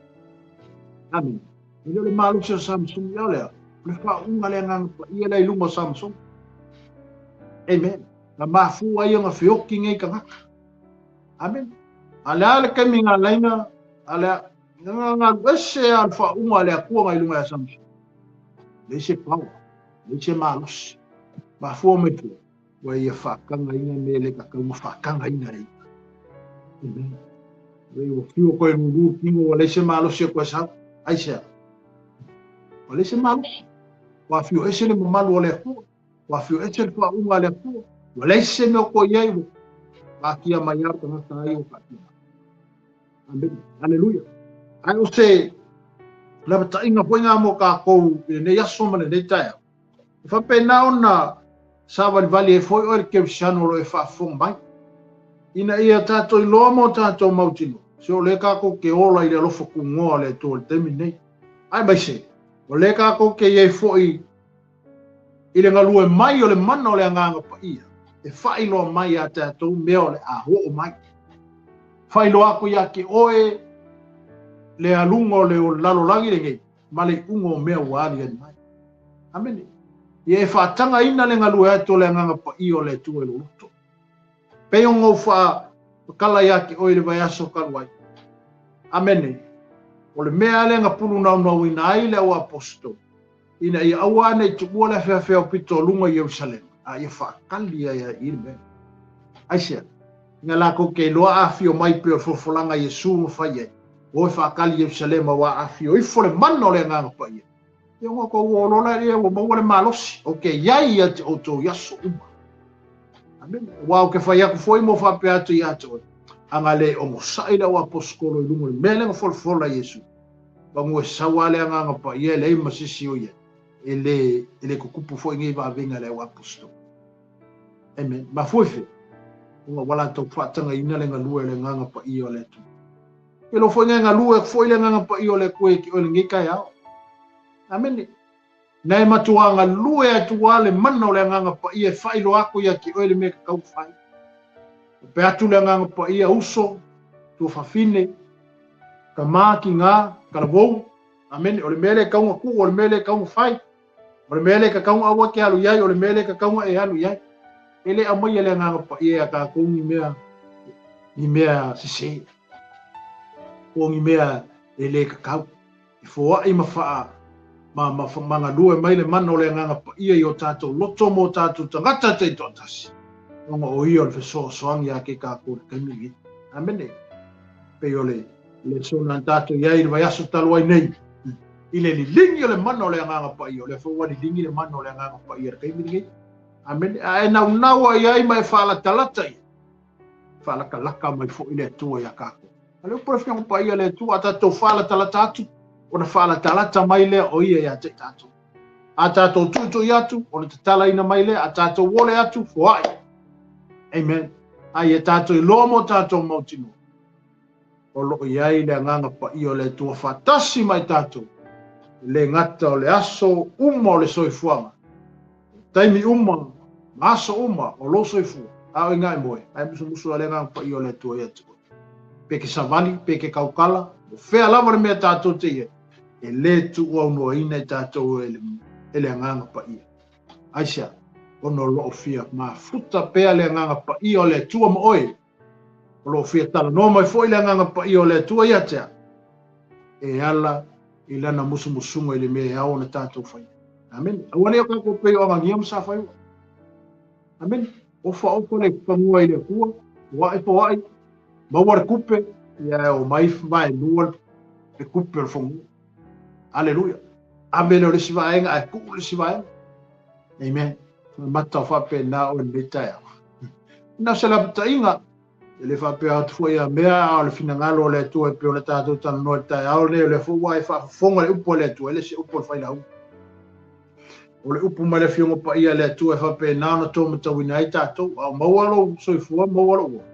Amen. E le o le malosi o Samsongi ia o lea. O le faauuga le Agaga Paia lea i luga o Samsongi. Amen. Na mafua ai ona feoki nei tagata. Amen. A le a le taimi ngā laina, a le a, ngā ngā ese a le faauuga a le Atua ngai lunga ia Samsongi. Leai se power, leai se malosi. Mafua mai fua, ua ia faatagaina mea e le tatau ona faatagaina e ia. Amen. Ua ua fiu koe lulu tino ua leai se malosi e koe sau. Aisea? Ua leai se malosi. Ua afio ese le mamalu o le Atua. Ua afio ese le faauuga a le Atua. Ua leai se mea o koe i ai. Ua kaatia mai lava le tagata ai ua kaatia mai. Amen. Aleluia. Ae o se lapataiga foi ngā mo kākou i lenei aso ma lenei taeao. E faapena ona savalivali ai foi oe le kerisiano o lo o e faafofoga mai, ina ia tatou iloa ma o tatou mautinoa, se o lea kākou ke ola i le alofa kugoa o le Atua i le taimi lenei. Aemaise, o lea kākou ke i ai foi I le galue mai o le mana o le Agaga Paia, e faailoa mai ia tatou mea o le a oo mai. Faailoa atu ia te oe le aluga o le lalolagi lenei ma le iuga o mea ua aliali mai. Amene. Ia e faatagaina le galue atu o le Agaga Paia o le Atua i lou loto. Pei ona ou faatala ia te oe i le vaiaso talu ai. Amene. O le mea lea na pulunaunauina ai le au aposetolo, ina ia aua ne i tuua le afeafea o pito o luga i Ierusalema, a ia faatali ai ai i le mea. Aisea, ina latou te iloa afio mai pei o le folafolaga a Iesu na fai ai, o e faatali i Ierusalema ua afio ifo le mana o le Agaga Paia. Ia ua outou o loa lea ua maua le malosi, ou te i ai ia te outou i aso uma. Amene. Aua ou te fai atu foi ma ou faapea atu ia te oe, a na le onosai le au aposetolo i luga o le mea lea na folafola e Iesu, panu e sau lava le Agaga Paia e leai ma se isi o i ai, e le tutupu foi nei vavega i le au aposetolo. Amen. Mafua i fea? Ona ua latou faatagaina le galue o le Agaga Paia o le Atua. E iloa foi na e galue atu foi le Agaga Paia o le Atua ia te oe i lenei taeao. Amene. Na e matuā galue atu lava le mana o le Agaga Paia e faailoa atu ia te oe le mea e tatau ona fai. Faapea atu le Agaga Paia, uso, tuafafine, tama, tina, talavou. Amene. O le mea lea e tatau ona tuu, o le mea lea e tatau ona fai. O le mea lea e tatau ona aua e te alu i ai, o le mea lea e tatau ona e alu i ai. E le aumaia le Agaga Paia ia tatou ni mea, ni mea sese, po o ni mea e le tatau. E foai ma faa, ma, ma, ma galue mai le mana o le Agaga Paia i o tatou loto ma o tatou tagata taitoatasi, ona o ia o le fesoasoani ia te tatou i le taimi lenei. Amene. Pei o le lesona na tatou i ai i le vaiaso talu ai nei, i le liligi o le mana o le Agaga Paia, o lea foi ua liligi le mana o le Agaga Paia i le taimi lenei. Amene. A e naunau ai ai ma e faalatalata ia, faalatalata mai foi le Atua ia tatou. A le upu o le Afioga Paia le Atua, a tatou faalatalata atu, ona faalatalata mai lea o ia ia te tatou. A tatou tuitui atu, ona tatalaina mai lea, a tatou ole atu, foai. Amen. A ia tatou iloa mo tatou mautinoa, o lo o i ai le Agaga Paia o le Atua faatasi ma i tatou, e le gata o le aso uma o le soifuaga, taimi uma, ma aso uma o lou soifua, a o i na e moe, ae musumusu a le Agaga Paia o le Atua ia te oe. Pe ke savali, pe ke tautala, o fea lava le mea tatou te i ai, e le tuuaunoaina i tatou e le Agaga Paia. Aisea? Ona o lo o fia mafuta pea le Agaga Paia o le Atua ma oe, o lo o fia talanoa mai foi le Agaga Paia o le Atua ia te au, e ala i lana musumusuga i le mea e ao ona tatou faia. Amene. Aua ne i o tatou pei o Anania ma Safaira. Amene. Ofa ofa le fanua i le Atua, foai foai, maua le tupe, ia e omai vaelua le tupe o le fanua. Aleluia. Ave lea o le isi vaega ae tuu le isi vaega. Amen. Mata o faapena oe lenei taeao. Na o se lapataiga, e le faapea atu foi ia mea, a o le finagalo o le Atua e pei ona tatou talanoa i le taeao lenei, o lea foi ua e faafofoga i le upu a le Atua, e le se upu a le failauga. O le upu mai le Afioga Paia a le Atua e faapena ona taumatauina ai tatou, a o maua lou soifua, maua lou ola.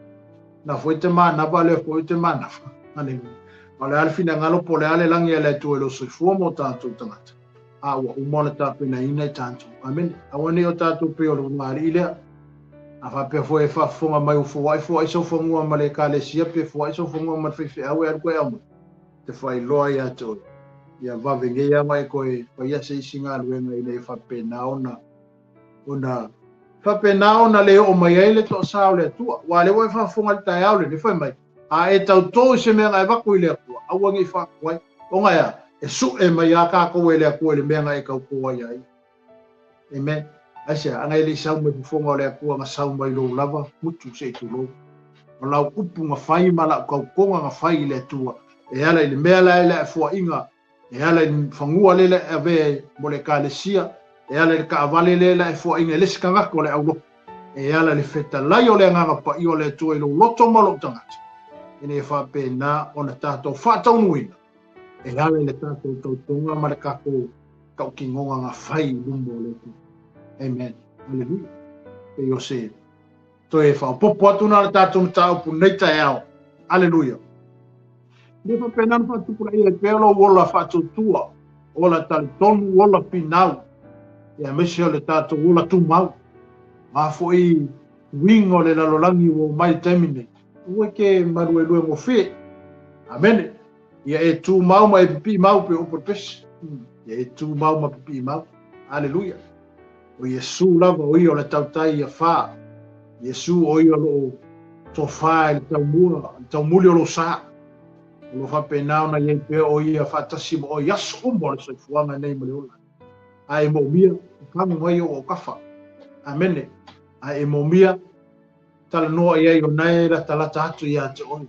Na foi te manava, lea foi te manava. Aleluia. A o le a le finagalo po o le a le lagi a le Atua i lou soifua ma o tatou tagata, a ua uma ona tapenaina i tatou. Amene. Aua ne i o tatou pei o le ulugalii lea. A faapea foi e faafofoga mai ua foai foai sou fanua ma le Ekalesia pe foai sou fanua ma le faifeau e alu koe aumai, te faailoa ia te oe, ia vave nei lava e koe faia se isi galuega ina ia faapena ona ona faapena ona le oo mai ai le toasa o le Atua. Aua o lea ua e faafofoga i le taeao lenei, fai mai, a e tautō i se mea na e avatu i le Atua, aua ne i faatuai. Ona e a? E sue mai lava tatou e le Atua i le mea na e tautō ai ia ia. Amen. Aisea? Ana e le i sau mai fofoga o le Atua na sau mai lou lava gutu se i tulou. O lau upu na fai ma lau tautoga na fai i le Atua, e ala i le mea la e le foaiga, e ala i le fanua le le avea mo le Ekalesia, e ala i le taavale le la e foaiga e le isi tagata o le aulotu, e ala i le fetalai o le Agaga Paia o le Atua i lou loto ma lou tagata, ina ia faapena ona tatou faataunuuina e ala i le tatou tautoga ma le tatou tautinoga na fai i luma o le Atua. Amen. Hallelujah. Pei o se toe faaopoopo atu na le tatou mataupu nei taeao. Aleluia. Le faapena ona faatupulaia ai pea lou ola faatuatua, ola talitonu, ola finau. Ia aemaise o le tatou ola tumau. O a foi uiga o le lalolagi ua oo mai i le taimi nei, aua e te maluelue gofie. Amene. Ia e tumau ma e pipii mau pei o upu a le pese. Ia e tumau ma pipii mau. Aleluia. O Iesu lava o ia o le tautai ia fa. Iesu o ia o lo o tofa i le taumua, le taumuli o lou sa. O lo o faapena ona i ai pea o ia faatasi ma oe i aso uma o le soifuaga nei ma le ola. A e moomia, pagu mai ou autafa. Amene. A e moomia, talanoa i ai o na e latalata atu ia te oe.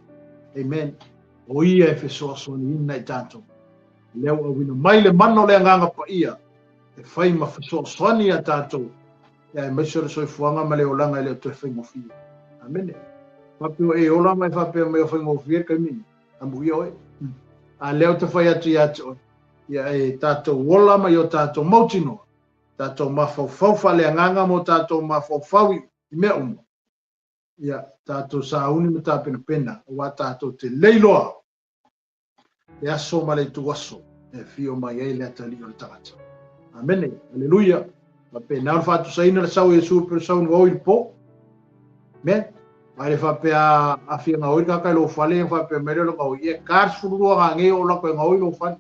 Amen. O ia e fesoasoaniina i tatou. Lea ua auina mai le mana o le Agaga Paia e fai ma fesoasoani iā tatou, ia aemaise o le soifuaga ma le olaga e le o toe faigofie. Amene. Faapea o e ola ma e faapea mai o faigofie le taimi nei, amuia oe. A lea ou te fai atu ia te oe, ia e tatou ola ma i o tatou mautinoa, tatou mafaufau faaleagaga ma o tatou mafaufau i mea uma, ia tatou sauni ma tapenapena, aua tatou te le iloa le aso ma le ituaso e afio mai ai le atalii o le tagata. Amene. Aleluia. Faapena ona faatusaina le sau o Iesu pei o le sau na gaoi i le po. Amen. A le faapea a fia gaoi le tagata i lou fale, ona faapea mai lea o le gaoi, ia e ta le 12 gagei oo lako e gaoi lou fale.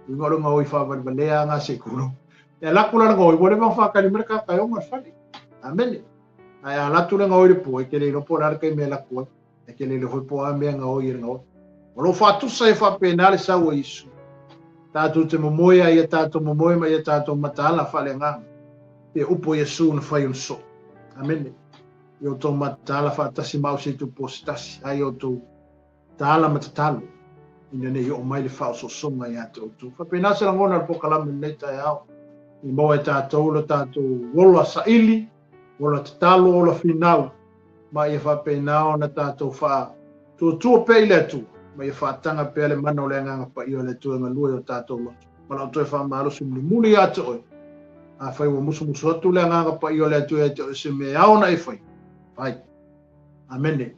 Uiga o le gaoi faavalevalea lava se i tulou. E alu atu la le gaoi, ua leva ona faatali mai le tagata e ona le fale. Amene. Ae a alu atu le gaoi i le po, e te le iloa po o le a le taimi e alu atu ai. E te le iloa foi po o a mea e gaoi e le gaoi. O lo o faatusa e faapena le sau a Iesu. Tatou te momoe ai ia tatou momoe ma ia tatou mataala faaleagaga. Ia upu a Iesu na fai ona soo. Amene. Ia outou mataala faatasi ma au se itupo se tasi, a ia outou taala ma tatalo, ina ne i oo mai le faaosoosoga ia te outou. Faapena se lagona o le polokalame i lenei taeao, i maua e tatou lo tatou ola saili, ola tatalo, ola finau, ma ia faapena ona tatou faatuatua pea i le Atua, ma ia faataga pea le mana o le Agaga Paia o le Atua e galue i o tatou loto. Ma lau toe faamalosi mulimuli ia te oe, afai ua musumusu atu le Agaga Paia o le Atua ia te oe se mea e ao ona e fai, fai. Amene.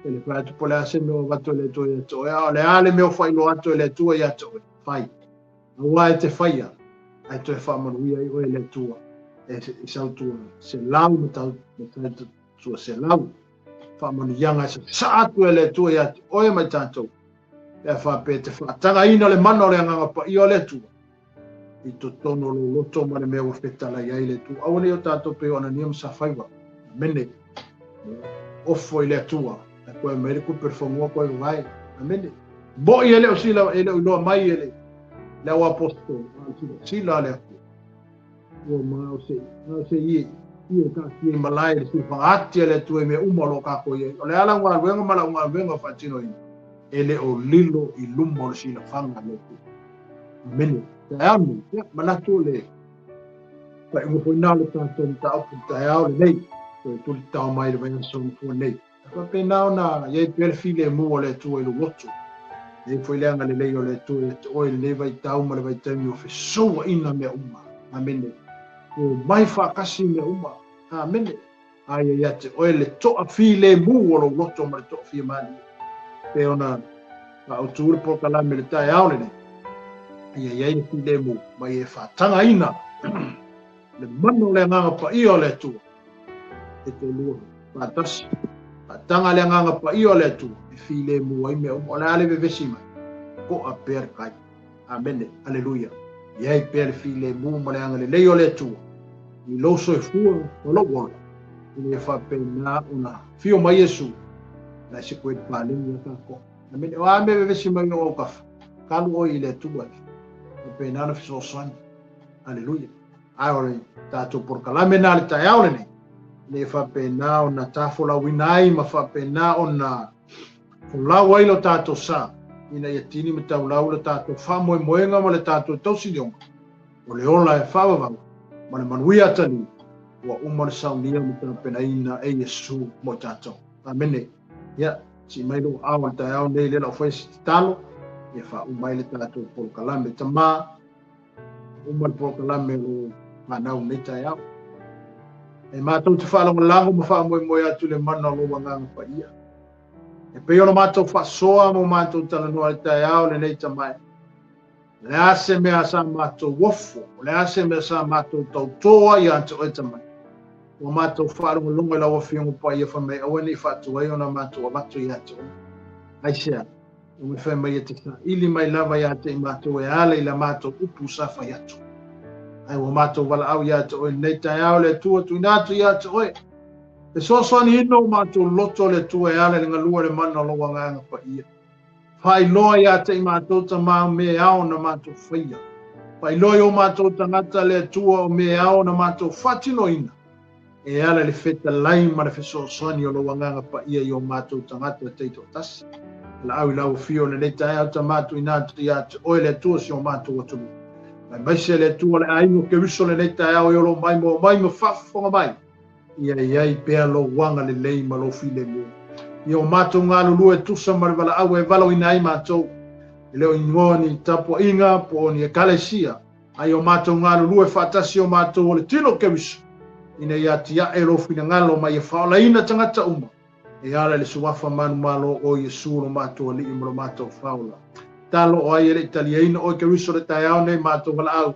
E le fai atu po o le a se mea ua avatu e le Atua ia te oe, a o le a le mea ua faailoa atu e le Atua ia te oe, fai. Aua e te faia, ae toe faamanuia ai oe e le Atua, e sau tua selau ma tau, ma tau tua selau. Faamanuiaga e sasaa atu e le Atua ia te oe ma i tatou, pe a faapea e te faatagaina le mana o le Agaga Paia o le Atua i totonu o lou loto ma le mea ua fetalai ai le Atua. Aua ne i o tatou pei o Anania ma Safaiva. Amene. Ofo i le Atua. E koe mai le kupe le fanua koe vavae. Amene. Mo'i e le o sila, e le o iloa mai e le, le au apostolo, a o silasila a le Atua. Ua ma o se, o se ie, ie taatia i malae i le silafaga ati a le Atua i mea uma o lo o kākou i ai. O le a lau galuega ma lau galuega o faatinoina, e le o lilo i luma o le silafaga a le Atua. Amene. Taeao lenei, ia, manatu o le faaiuga foi lena o le tatou mataupu i le taeao lenei, toe tulitao mai i le vaiaso na fua nei. E faapena ona i ai pea le filemu o le Atua i lou loto. E i ai foi le agalelei o le Atua ia te oe i lenei vaitau ma le vaitaimi o fesouaina mea uma. Amene. Ua omai faatasi mea uma. Amene. Aia ia te oe le toafilemu o lou loto ma le toafiamalie. Pei ona faautu le polokalame i le taeao lenei, ia i ai le filemu ma ia e faatagaina le mana o le Agaga Paia o le Atua e toalua faatasi. Faataga le Agaga Paia o le Atua e filemu ai mea uma. O le a le vevesi mai, to'a pea le tai. Amene. Aleluia. I ai pea le filemu ma le agalelei o le Atua i lou soifua ma lou ola, ina ia faapena ona afio mai Iesu, la e se koe paleni ia tatou. Amene. O a mea vevesi mai o autafa, talu oe i le Atua, faapena ona fesoasoani. Aleluia. Ae o le tatou polokalame na le taeao lenei, ina ia faapena ona tafolauina ai ma faapena ona folau ai lo tatou sa, ina ia tini ma taulau lo tatou faamoemoega ma le tatou tausilioga, o le ola e faavavau ma le manuia atalii ua uma ona saunia ma tapenaina e Iesu mo i tatou. Amene. Ia, sii mai lou aao i le taeao nei lea lau fai se tatalo, ia faauma ai le tatou polokalame. Tama, uma le polokalame o lo fanau nei taeao. E matou te faalagolago ma faamoemoe atu i le mana o lou Agaga Paia. E pei ona matou faasoa ma matou talanoa i le taeao lenei tamae. O le a se mea sa matou ofo, o le a se mea sa matou tautō ai ia te Oe Tama. Ua matou faalogologo i lau Afioga Paia fai mai aua ne i faatuai ona matou avatu ia te Oe. Aisea? Ua fai mai e te saili mai lava ia te i matou e ala i la matou upu sa fai atu. Ae ua matou valaau ia te Oe lenei taeao le Atua tuuina atu ia te Oe. Fesoasoaniina o matou loto le Atua e ala i le galue o le mana o lou Agaga Paia. Faailoa ia te i matou Tama o mea e ao ona matou faia. Faailoa i o matou tagata le Atua o mea e ao ona matou faatinoina e ala i le fetalai ma le fesoasoani o lou Agaga Paia i o matou tagata taitoatasi. Valaau i lau Afio i lenei taeao Tama tuuina atu ia te Oe le Atua si o matou atunuu. Aemaise le Atua le aiga o Keriso lenei taeao e olo mai ma omai ma faafofoga mai. Ia i ai pea lou agalelei ma lou filemu. Ia o matou galulue e tusa ma le valaau e valaauina ai matou. E le o igoa ni tapuaiga po o ni ekalesia, a ia o matou galulue faatasi o matou o le tino o Keriso, ina ia atiae lou finagalo ma ia faaolaina tagata uma e ala i le suafa manumalo o Iesu lo matou Alii ma lo matou Faaola. Tatalo o ai e le i taliaina oe Keriso i le taeao nei matou valaau,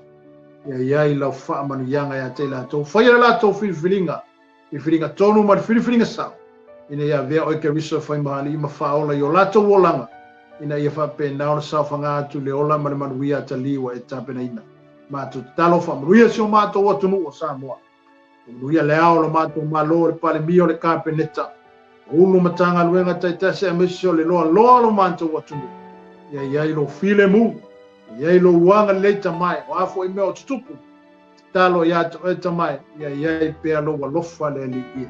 ia i ai lau faamanuiaga ia te i latou. Faia le latou filifiliga, filifiliga tonu ma le filifiliga sao, ina ia avea oe Keriso e fai ma Alii ma Faaola i o latou olaga, ina ia faapena ona saofaga atu i le ola ma le manuia atalii ua e tapenaina. Matou tatalo, faamanuia si o matou atunuu o Samoa. Manuia le ao o lo matou Malo, le Palemia o le Kapeneta, o Ulu Matagaluega taitasi aemaise o le loaloa o lo matou atunuu. Ia i ai lou filemu, ia i ai lou agalelei Tama e, o a foi mea o tutupu, tatalo ia te oe Tama e, ia i ai pea lou alofa le Alii e.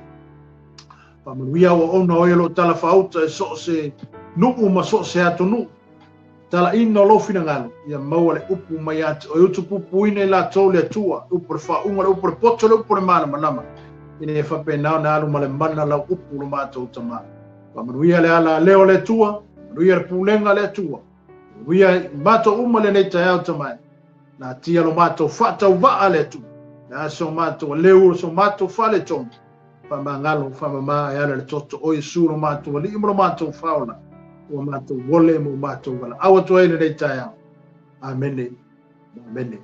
Faamanuia auauna o oe o lo o talafaauta e so o se nuu ma so o se atunuu. Talaina o lou finagalo, ia maua le upu mai ia te oe utupupuina i latou le Atua, le upu o le faauuga, le upu o le poto, le upu o le malamalama, ina ia faapena ona alu ma le mana lau upu lo matou Tama. Faamanuia le ala leo o le Atua, faamanuia le pulega a le Atua, faamanuia i matou uma lenei taeao Tama e. Natia lo matou faatauvaa le Atua, le a so matou aleu, so matou faaletonu, Faamagalo, faamama e ala i le toto o Iesu lo matou Alii ma lo matou Faaola, ua matou ole ma ua matou valaau atu ai i lenei taeao. Amene. Amene.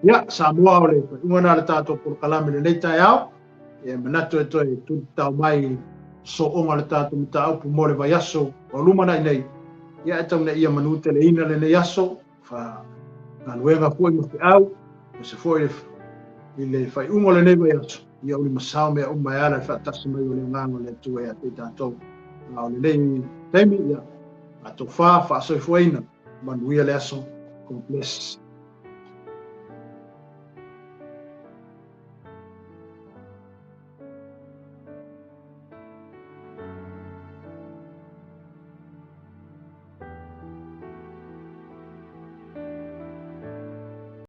Ia, Samoa o le faaiuga lena o le tatou polokalame i lenei taeao. Ia, e manatu e toe tulitao mai sooga o le tatou mataupu mo le vaiaso o lumanai nei. Ia, e tau ina ia manuteleina lenei aso, galuega foi ma feau, aemaise foi i le faaiuga o lenei vaiaso, ia ulimasao mea uma e ala i le faatasi mai o le Agaga o le Atua ia te i tatou. A o lenei taimi, ia, faatofa, faasoifuaina, manuia le aso. God bless.